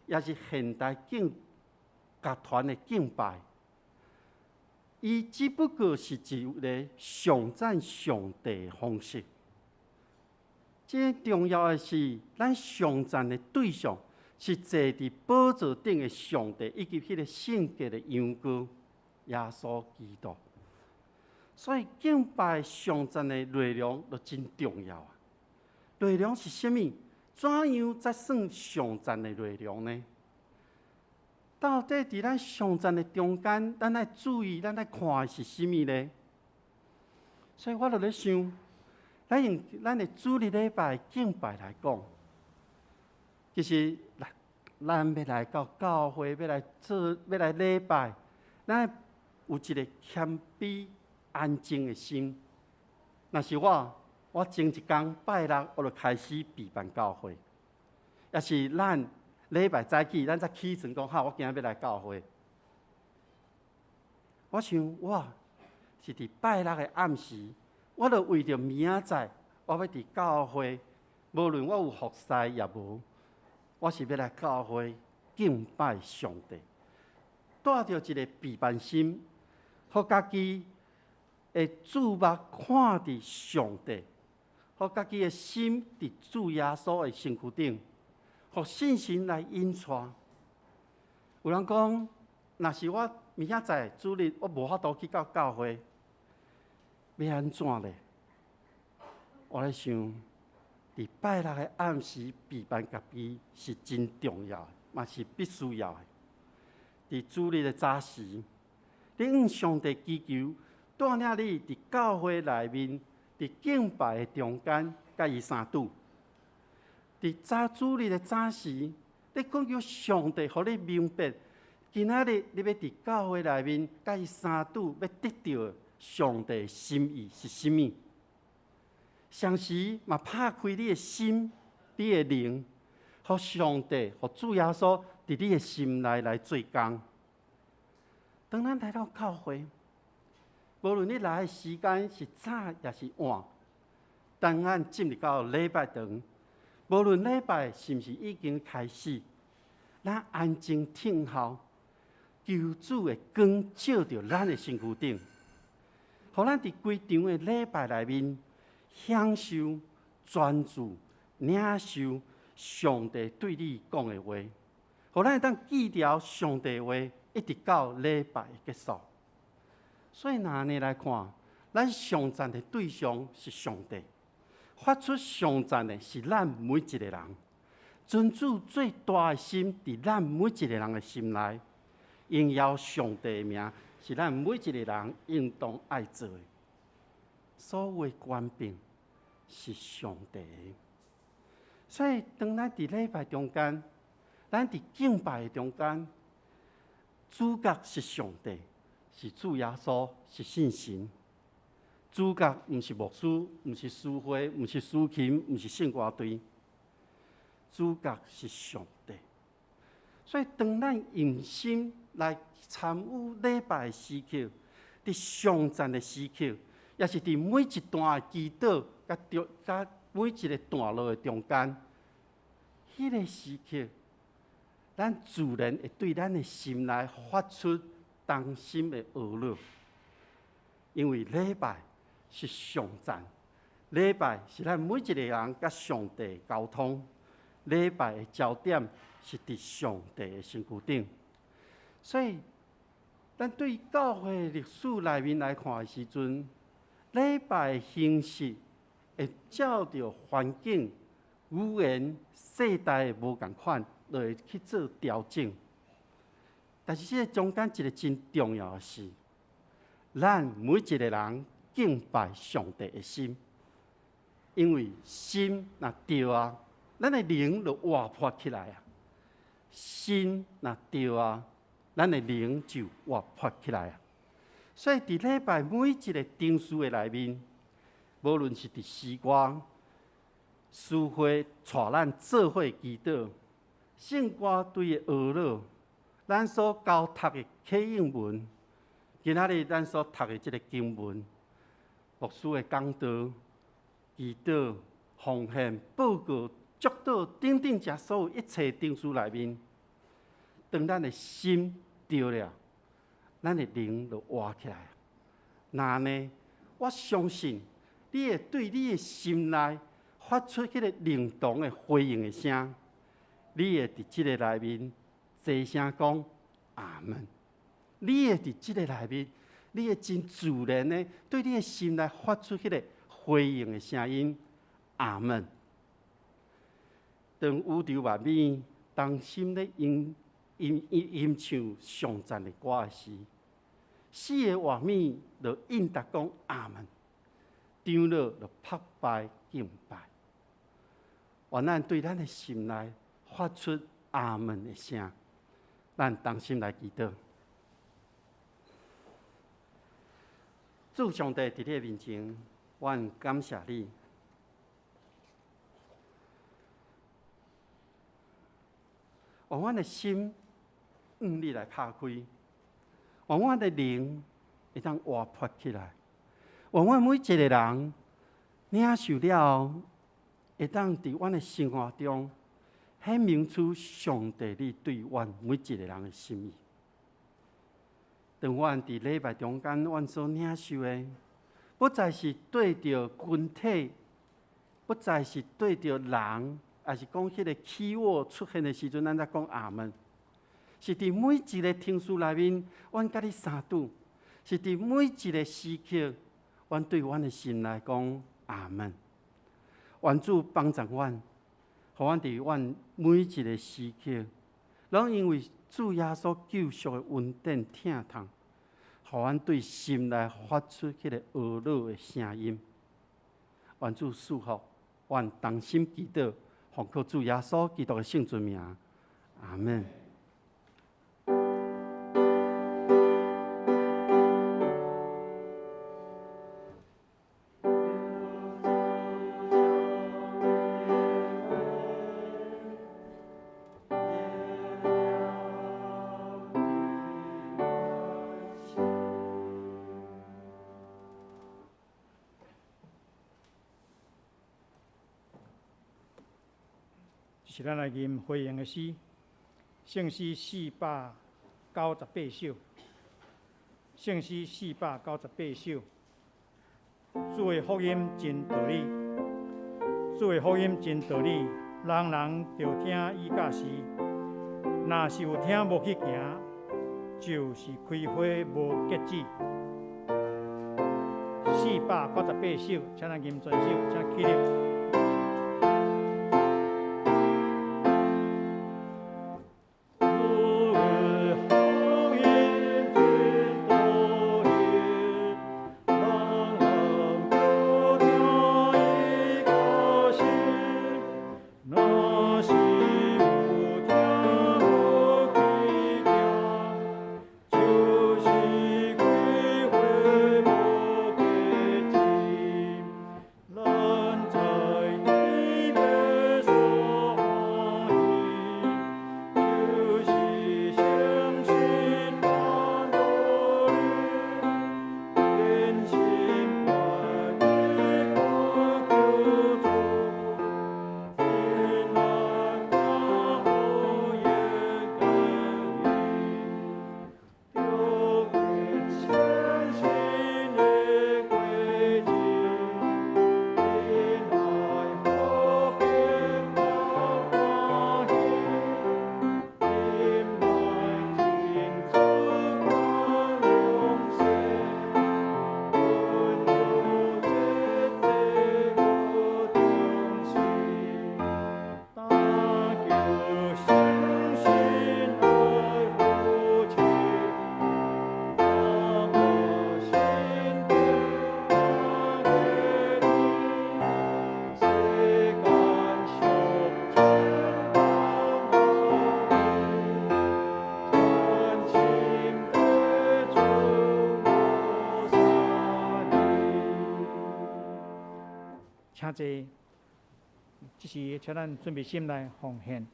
也是現代敬樂團的敬拜，伊只不過是一个頌讚上帝的方式。最重要的是，咱頌讚的對象是坐佇寶座頂的上帝，以及彼个聖潔的羊羔耶穌基督。所以敬拜頌讚的內容就真重要啊！內容是啥物？怎樣才算頌讚的內容呢？到底佇咱頌讚的中間，咱愛注意，咱愛看的是啥物呢？所以我就咧想，咱用咱的主日禮拜敬拜來講，其實咱欲來到教會，欲來做，欲來禮拜，咱有一个謙卑安靜的心。若是我，我前一工拜六，我就開始備辦教會，抑是咱禮拜早起，咱才起床講好，我今仔欲來教會。我想我是佇拜六的暗時，我就為著明仔載，我欲佇教會，無論我有服侍抑無，我是欲來教會敬拜上帝，帶著一个備辦心，予家己的注目看佇上帝，予家己的心佇主耶穌的身軀頂，予信心來引帶。有人講，若是我明仔載主日，我無法度去到教會，欲按怎咧？我咧想，佇拜六的暗時備辦家己是真重要的，嘛是必須要的。佇主日的早時，你向上帝祈求，帶領你佇教會內面，佇敬拜的中間，佮伊相拄。佇早主日的早時，你懇求上帝，予你明白，今仔日你欲佇教會內面佮伊相拄，欲得著上帝心意是啥物？同時嘛，拍開你的心、你的靈，予上帝、予主耶穌佇你的心內來做工。當咱來到教會，無論你來的時間是早抑是晚，當咱進入到禮拜堂，無論禮拜是毋是已經開始，咱安靜聽候，求主的光照著咱的身軀頂，予咱佇規場的禮拜內面享受、專注、領受上帝對你講的話，予咱會當記牢上帝的話，一直到禮拜結束。所以，若按呢來看，咱頌讚的對象是上帝，發出頌讚的是咱每一个人。尊主最大的心，佇咱每一个人的心內，榮耀上帝的名，是咱每一个人應當愛做的。所有的權柄是上帝的，所以當咱佇禮拜中間，咱佇敬拜的中間，主角是上帝，是主耶穌，是聖神。主角毋是牧師，毋是司會，毋是司琴，毋是聖歌隊。主角是上帝。所以當咱用心來參與禮拜的時刻，佇頌讚的時刻，抑是佇每一段的祈禱，佮中佮每一个段落的中間，彼个時刻，咱自然會對咱的心內發出同心的呵咾，因為禮拜是頌讚，禮拜是咱每一个人佮上帝溝通，禮拜的焦點是佇上帝的身軀頂，所以咱對教會歷史內面來看的時陣，禮拜形式會照著環境、語言、世代的無仝款，就會去做調整。但是這个中間一个真重要的是，咱每一个人敬拜上帝的心，因為心若對啊，咱的靈就活潑起來啊。心若對啊，咱的靈就活潑起來啊。所以佇禮拜每一个程序的內面，無論是佇詩歌、司會帶咱做伙祈禱、聖歌隊的呵咾，咱所交託的啟應文，今仔日咱所讀的這个經文，牧師的講道、祈禱、奉獻、報告、祝禱等等，遮所有一切程序內面，當咱的心對了，咱的靈就活起來。那呢，我相信你會對你的心內發出彼個靈動的回應的聲，你會佇這个內面齊聲講阿們。你會佇這个內面，你會真自然的對你的心內發出彼個回應的聲音，阿們。當宇宙萬物同心咧吟吟吟吟唱上讚的歌時，四个活物就應答講阿們，長老就拍拜敬拜。願咱對咱的心內發出阿們的聲，咱同心來祈禱。主上帝佇你的面前，阮感謝你。願阮的心向你來拍開，願阮的靈會當活潑起來，願阮每一個人領受了後，會當佇阮的生活中顯明出上帝你對阮每一個人的心意。當阮佇禮拜中間，阮所領受的，不再是對著群體，不再是對著人，抑是講彼個起我出現的時陣，咱才講阿們。是佇每一个程序內面，阮佮你相拄；是佇每一个時刻，阮對阮的心來講阿們。願主幫助阮，予阮佇阮每一个時刻，攏因為主耶穌救贖的恩典疼痛，予阮對心內發出彼个懊惱的聲音。願主賜福，阮同心祈禱，奉靠主耶穌基督的聖尊名，阿們。是咱來吟回應的詩，聖詩498首，聖詩498首。主的福音真道理，主的福音真道理，人人著聽伊教示。若是有聽無去行，就是開花無結子。498首，請咱吟全首，請起立。請坐，這時請咱準備心來奉獻。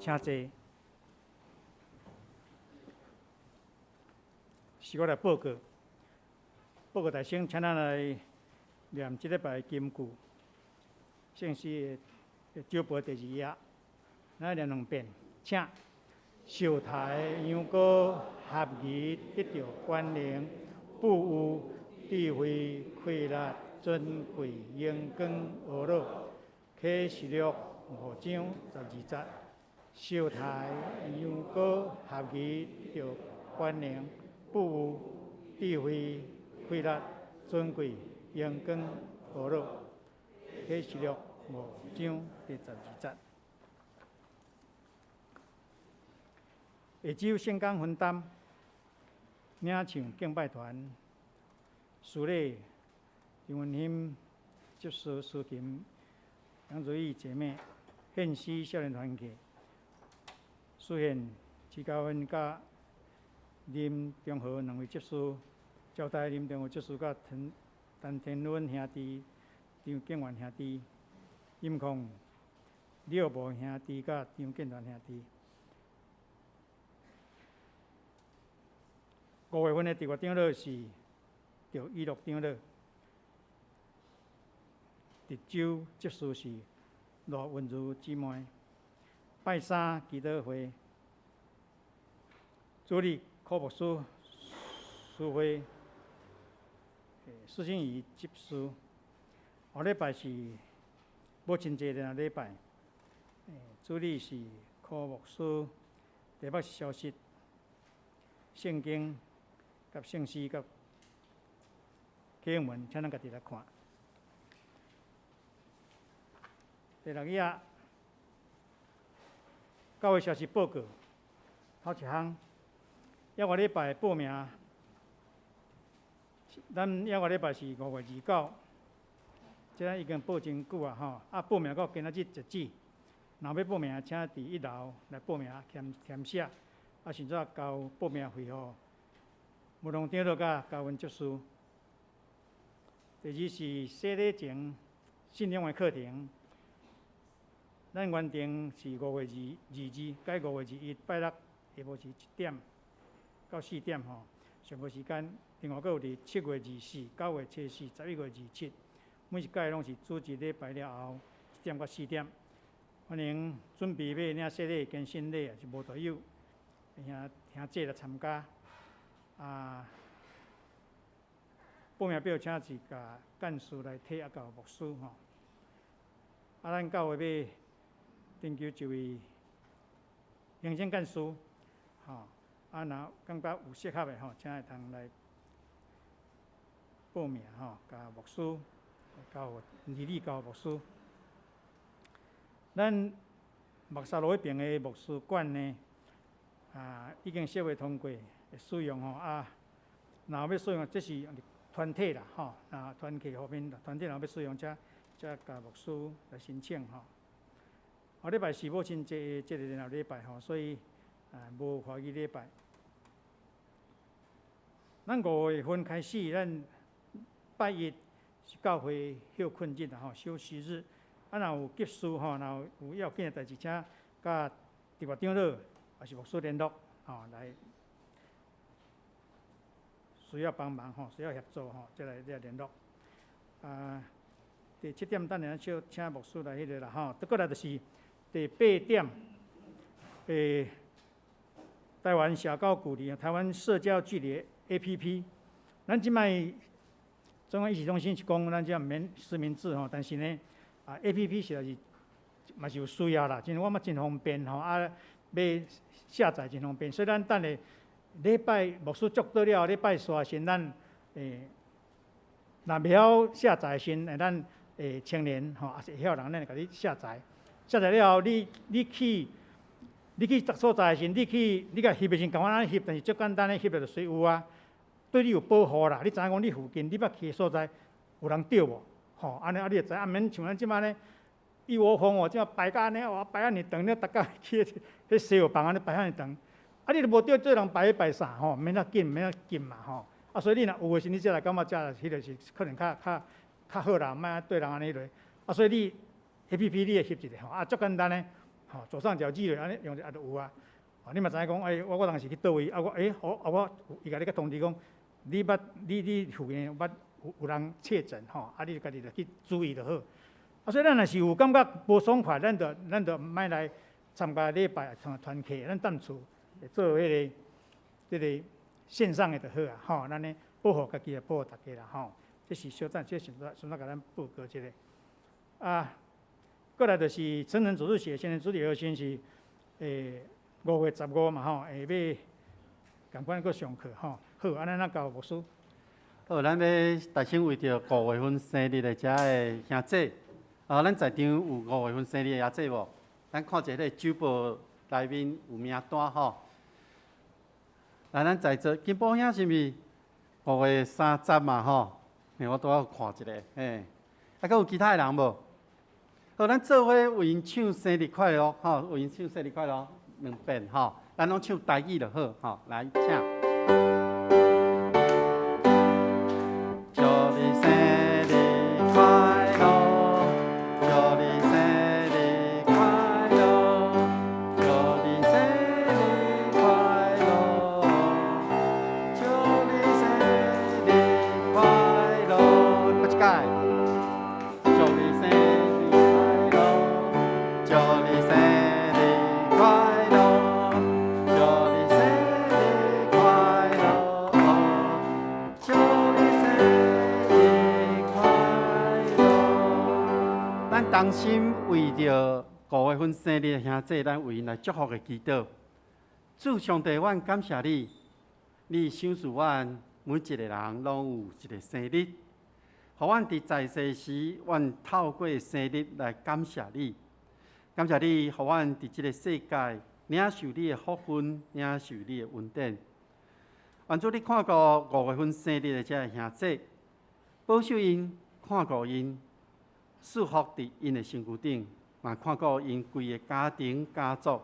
請坐。是我來報告，報告大聲，請咱來念這禮拜的金句，聖詩的酒杯第二頁，咱來念兩遍，請。受抬的羊羔合宜得著權能、富有、智慧、氣力、尊貴、榮光、呵咾。啟示錄五章十二節。受抬的羊羔合宜得著權能、富有、智慧、氣力、尊貴、榮光、呵咾。啟示錄五章第十二節。下晝聖工分擔，領唱敬拜團，司禮張文馨執事司琴，楊如意姐妹獻詩少年團契，司獻徐嘉芬佮林中和兩位執事，招待林中和執事佮陳陳天倫兄弟、張建元兄弟、音控廖无兄弟佮張建元兄弟。五月份的特别长老是赵以乐长老，值周执事是罗文如姊妹。拜三祈祷会，主理柯牧师、司会施心怡执事。后礼拜是母亲节的礼拜，主理是柯牧师。题目是消息，圣经。佮圣诗佮经文，请咱家己來看。第六頁，教會消息報告，頭一項，抑個禮拜報名，咱抑個禮拜是五月二九，這咱已經報真久啊吼，啊報名到今仔日截止，若欲報名，請佇一樓來報名填填寫，啊，甚至交報名費予無論長老佮教阮執事。第二是洗禮前信仰的課程，咱原定是五月二二二，改五月二一拜六下晡是一點到四點吼，上課時間。另外，閣有佇七月二四、九月初四、十一月二七，每一屆攏是主日禮拜了後一點到四點。歡迎準備欲領洗禮、堅信禮，抑是無道友兄兄姐來參加。啊，報名表請是共幹事來提，啊，交牧師吼。啊，咱教會欲徵求一位行政幹事，吼。啊，若感覺有適合的吼，請會通來報名吼，共牧師交予履歷交予牧師。咱木柵路彼爿的牧師館呢，啊，已經設備通過。使用吼啊，若欲使用，這是團體啦吼，啊團契方面，團體若欲使用，才才共牧師來申請吼。後禮拜是母親節這个禮拜吼，所以啊無華語禮拜。咱五月份開始，咱拜一是教會歇睏日啦吼，休息日。啊，若有急事吼，若有要緊的代誌，請佮特別長老抑是牧師聯絡吼來。需要幫忙吼，需要協助吼，才來才來聯絡。啊，第七點等下小請牧師來彼个啦吼。閣過來就是第八點，台灣社交距離，台灣社交距離 APP。咱這擺中央醫學中心是講咱這毋免實名制吼，但是呢，啊 APP 實在是嘛是有需要啦，真我嘛真方便吼，啊，欲下載真方便，所以咱等下。禮拜牧師祝禱了，禮拜煞時，咱若袂曉下載時，咱青年吼，抑是會曉人，咱會共你下載。下載了後，你去你去逐所在時，你去你共翕的時，共款按呢翕，但是足簡單的翕著就隨有啊，對你有保護啦。你知影講你附近你捌去的所在有人著無？吼，按呢啊，你就知影，毋免像咱這擺呢，一窩蜂哦，這排甲按呢，哇排按呢長，了逐工去彼西藥房按呢排按呢長。啊！你都無著這人排咧排啥吼？免遐緊，免遐緊嘛吼！啊，所以你若有的時，你才來感覺這彼个是可能較較較好啦，莫對人按呢落。啊，所以你 APP 你會翕一下吼，啊，足簡單的，吼，左上角记落按呢用一按就有啊。哦，你嘛知影讲，欸，我當時去佗位，啊我，欸，好，啊我，伊共你共通知講，你捌你附近捌有人確診吼，啊你家己就去注意就好。啊，所以咱若是有感覺無爽快，咱就毋愛來參加禮拜團契，咱踮厝做彼個線上的就好啊，吼，咱呢保護家己，也保護大家啦，吼。這是小等，這順便共咱報告一下。啊，過來就是成人主日學，成人主日學先是5月15嘛吼，下尾仝款閣上課吼。好，按呢咱交牧師。好，咱欲大先為著五月份生日的遮个兄姊，啊，咱在場有五月份生日的兄姊無？咱看一下彼個周報內面有名單吼。來，咱在座金寶兄是毋是5月30嘛吼？嘿，我拄仔有看一下，嘿，啊，閣有其他的人無？好，咱做伙為𪜶唱生日快樂，吼，為𪜶唱生日快樂兩遍，吼，咱攏唱台語就好，吼，來，請。祝你生日快樂，祝你生日快樂，祝你生日快樂，祝你生日快樂，閣一擺。祝你生日快樂，祝你生日快樂，祝你生日快樂，祝你生日快樂。咱同心為著五月份生日的兄姊，咱為𪜶來祝福的祈禱。主上帝，阮感謝你，你賞賜阮每一個人攏有一個生日，予阮佇在世時，阮透過生日來感謝你，感謝你，予阮佇這個世界領受你的福分，領受你的恩典。願主你看顧五月份生日的這个兄姊，保守𪜶，看顧𪜶，賜福佇𪜶的身軀頂，嘛看顧𪜶規个家庭家族，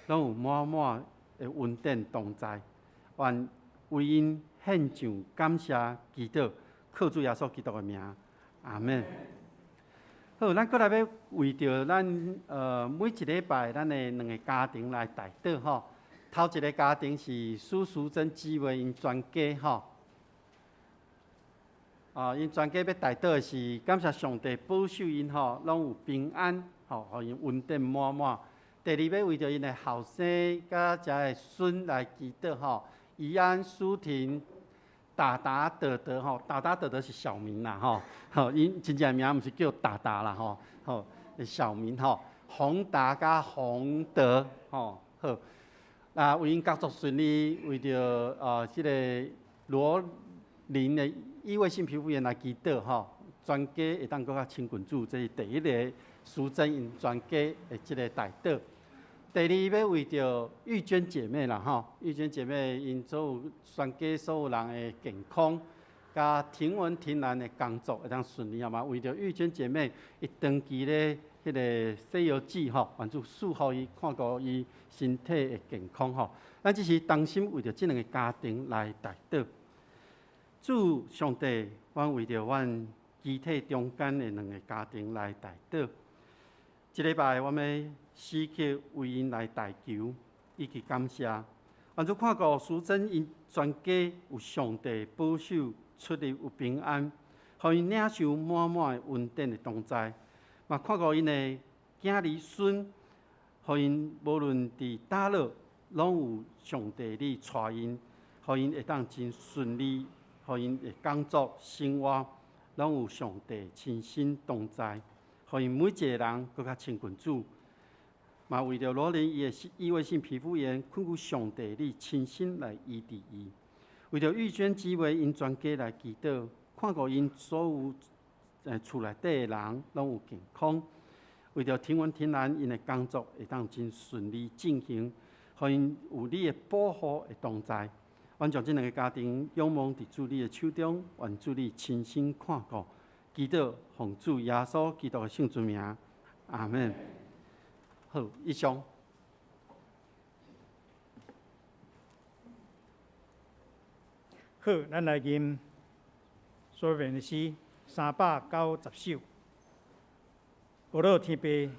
攏有滿滿的恩典同在。願為𪜶獻上感謝祈禱，靠主耶穌基督的名，阿們。好，咱閣來欲為著咱每一禮拜咱的兩个家庭來代禱吼。頭一个家庭是蘇淑珍姊妹𪜶全家吼。啊，𪜶全家欲代禱的是感謝上帝保守𪜶吼，攏有平安吼，予𪜶恩典滿滿。第二欲為著𪜶的後生佮遮的孫來祈禱吼，怡安、舒婷、達達、德德吼，達達德德是小名啦吼，吼，𪜶真正名毋是叫達達啦吼，吼，小名吼，宏達佮宏德吼，好，啊，為𪜶工作順利，為著這个羅林的異位性皮膚炎來祈禱吼，全家會當閣較親近主，這是第一个淑珍𪜶全家的這个代禱。第二，欲為著玉娟姐妹啦吼，玉娟姐妹𪜶所有全家所有人的健康，佮婷文婷蘭的工作會當順利，好嘛？為著玉娟姐妹，伊長期咧彼个西遊記吼，願主賜予伊，看顧伊身體的健康吼。咱只是同心為著這兩个家庭來代禱。主上帝，阮為著阮肢體中間的兩个家庭來代禱。這禮拜我欲時刻為𪜶來代求，以及感謝。願主看顧淑珍𪜶全家有上帝保守，出入有平安，予𪜶領受滿滿的恩典的同在。嘛看顧𪜶的囝兒孫，予𪜶無論佇佗落，攏有上帝你帶𪜶，予𪜶會當真順利，予𪜶的工作生活，攏有上帝親身同在，予𪜶每一个人閣較親近主。嘛為著羅琳伊的異位性皮膚炎，懇求上帝你親身來醫治伊。為著玉娟姊妹𪜶全家來祈禱，看顧𪜶所有厝內底的人攏有健康。為著婷文婷蘭𪜶的工作會當真順利進行，予𪜶有你的保護的同在。阮將這兩个家庭仰望佇主你的手中，願主你親身看顧，祈禱奉主耶穌基督的聖尊名，阿們。好，以上。好，咱來吟所編的詩390首。阿樂天父，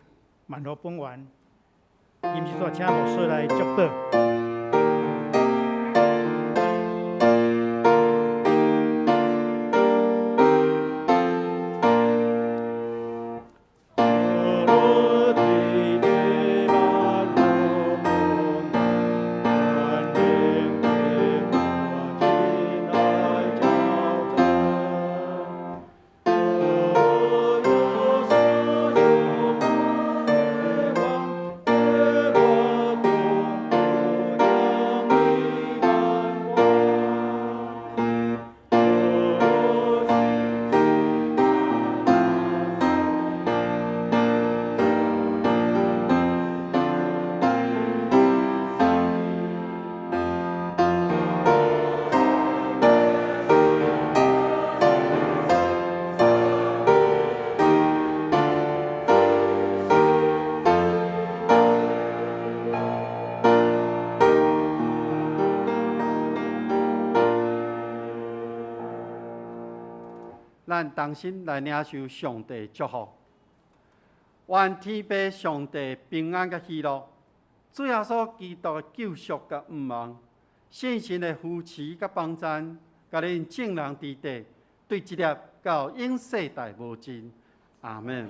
萬福本源，臨時煞請牧師來祝禱。咱同心來領受上帝祝福，願天父上帝平安佮喜樂，主耶穌基督的救贖佮盼望，聖神的扶持佮幫贊，佮恁眾人佇底，對這粒到永世代無盡。阿們。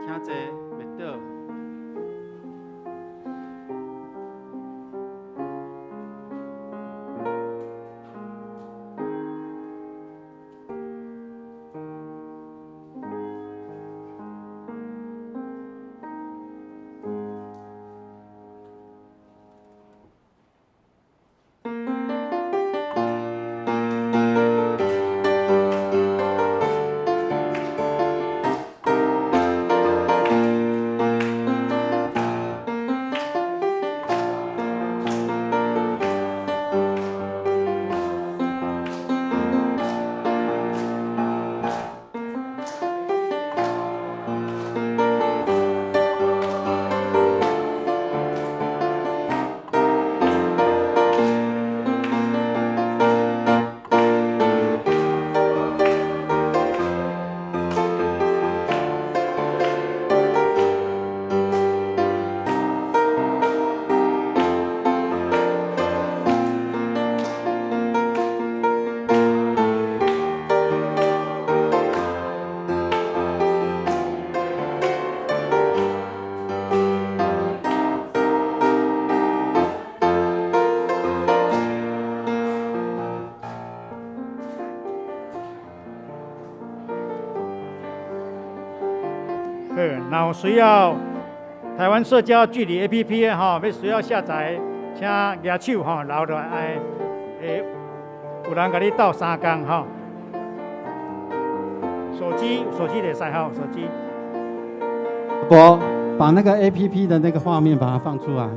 請坐，袂倒。好，若有需要台灣社交距離 APP 的吼，欲需要下載，請舉手吼，留落來，會有人共你鬥相共吼。手機會使吼，手機。我把那個 APP 的那個畫面把它放出來。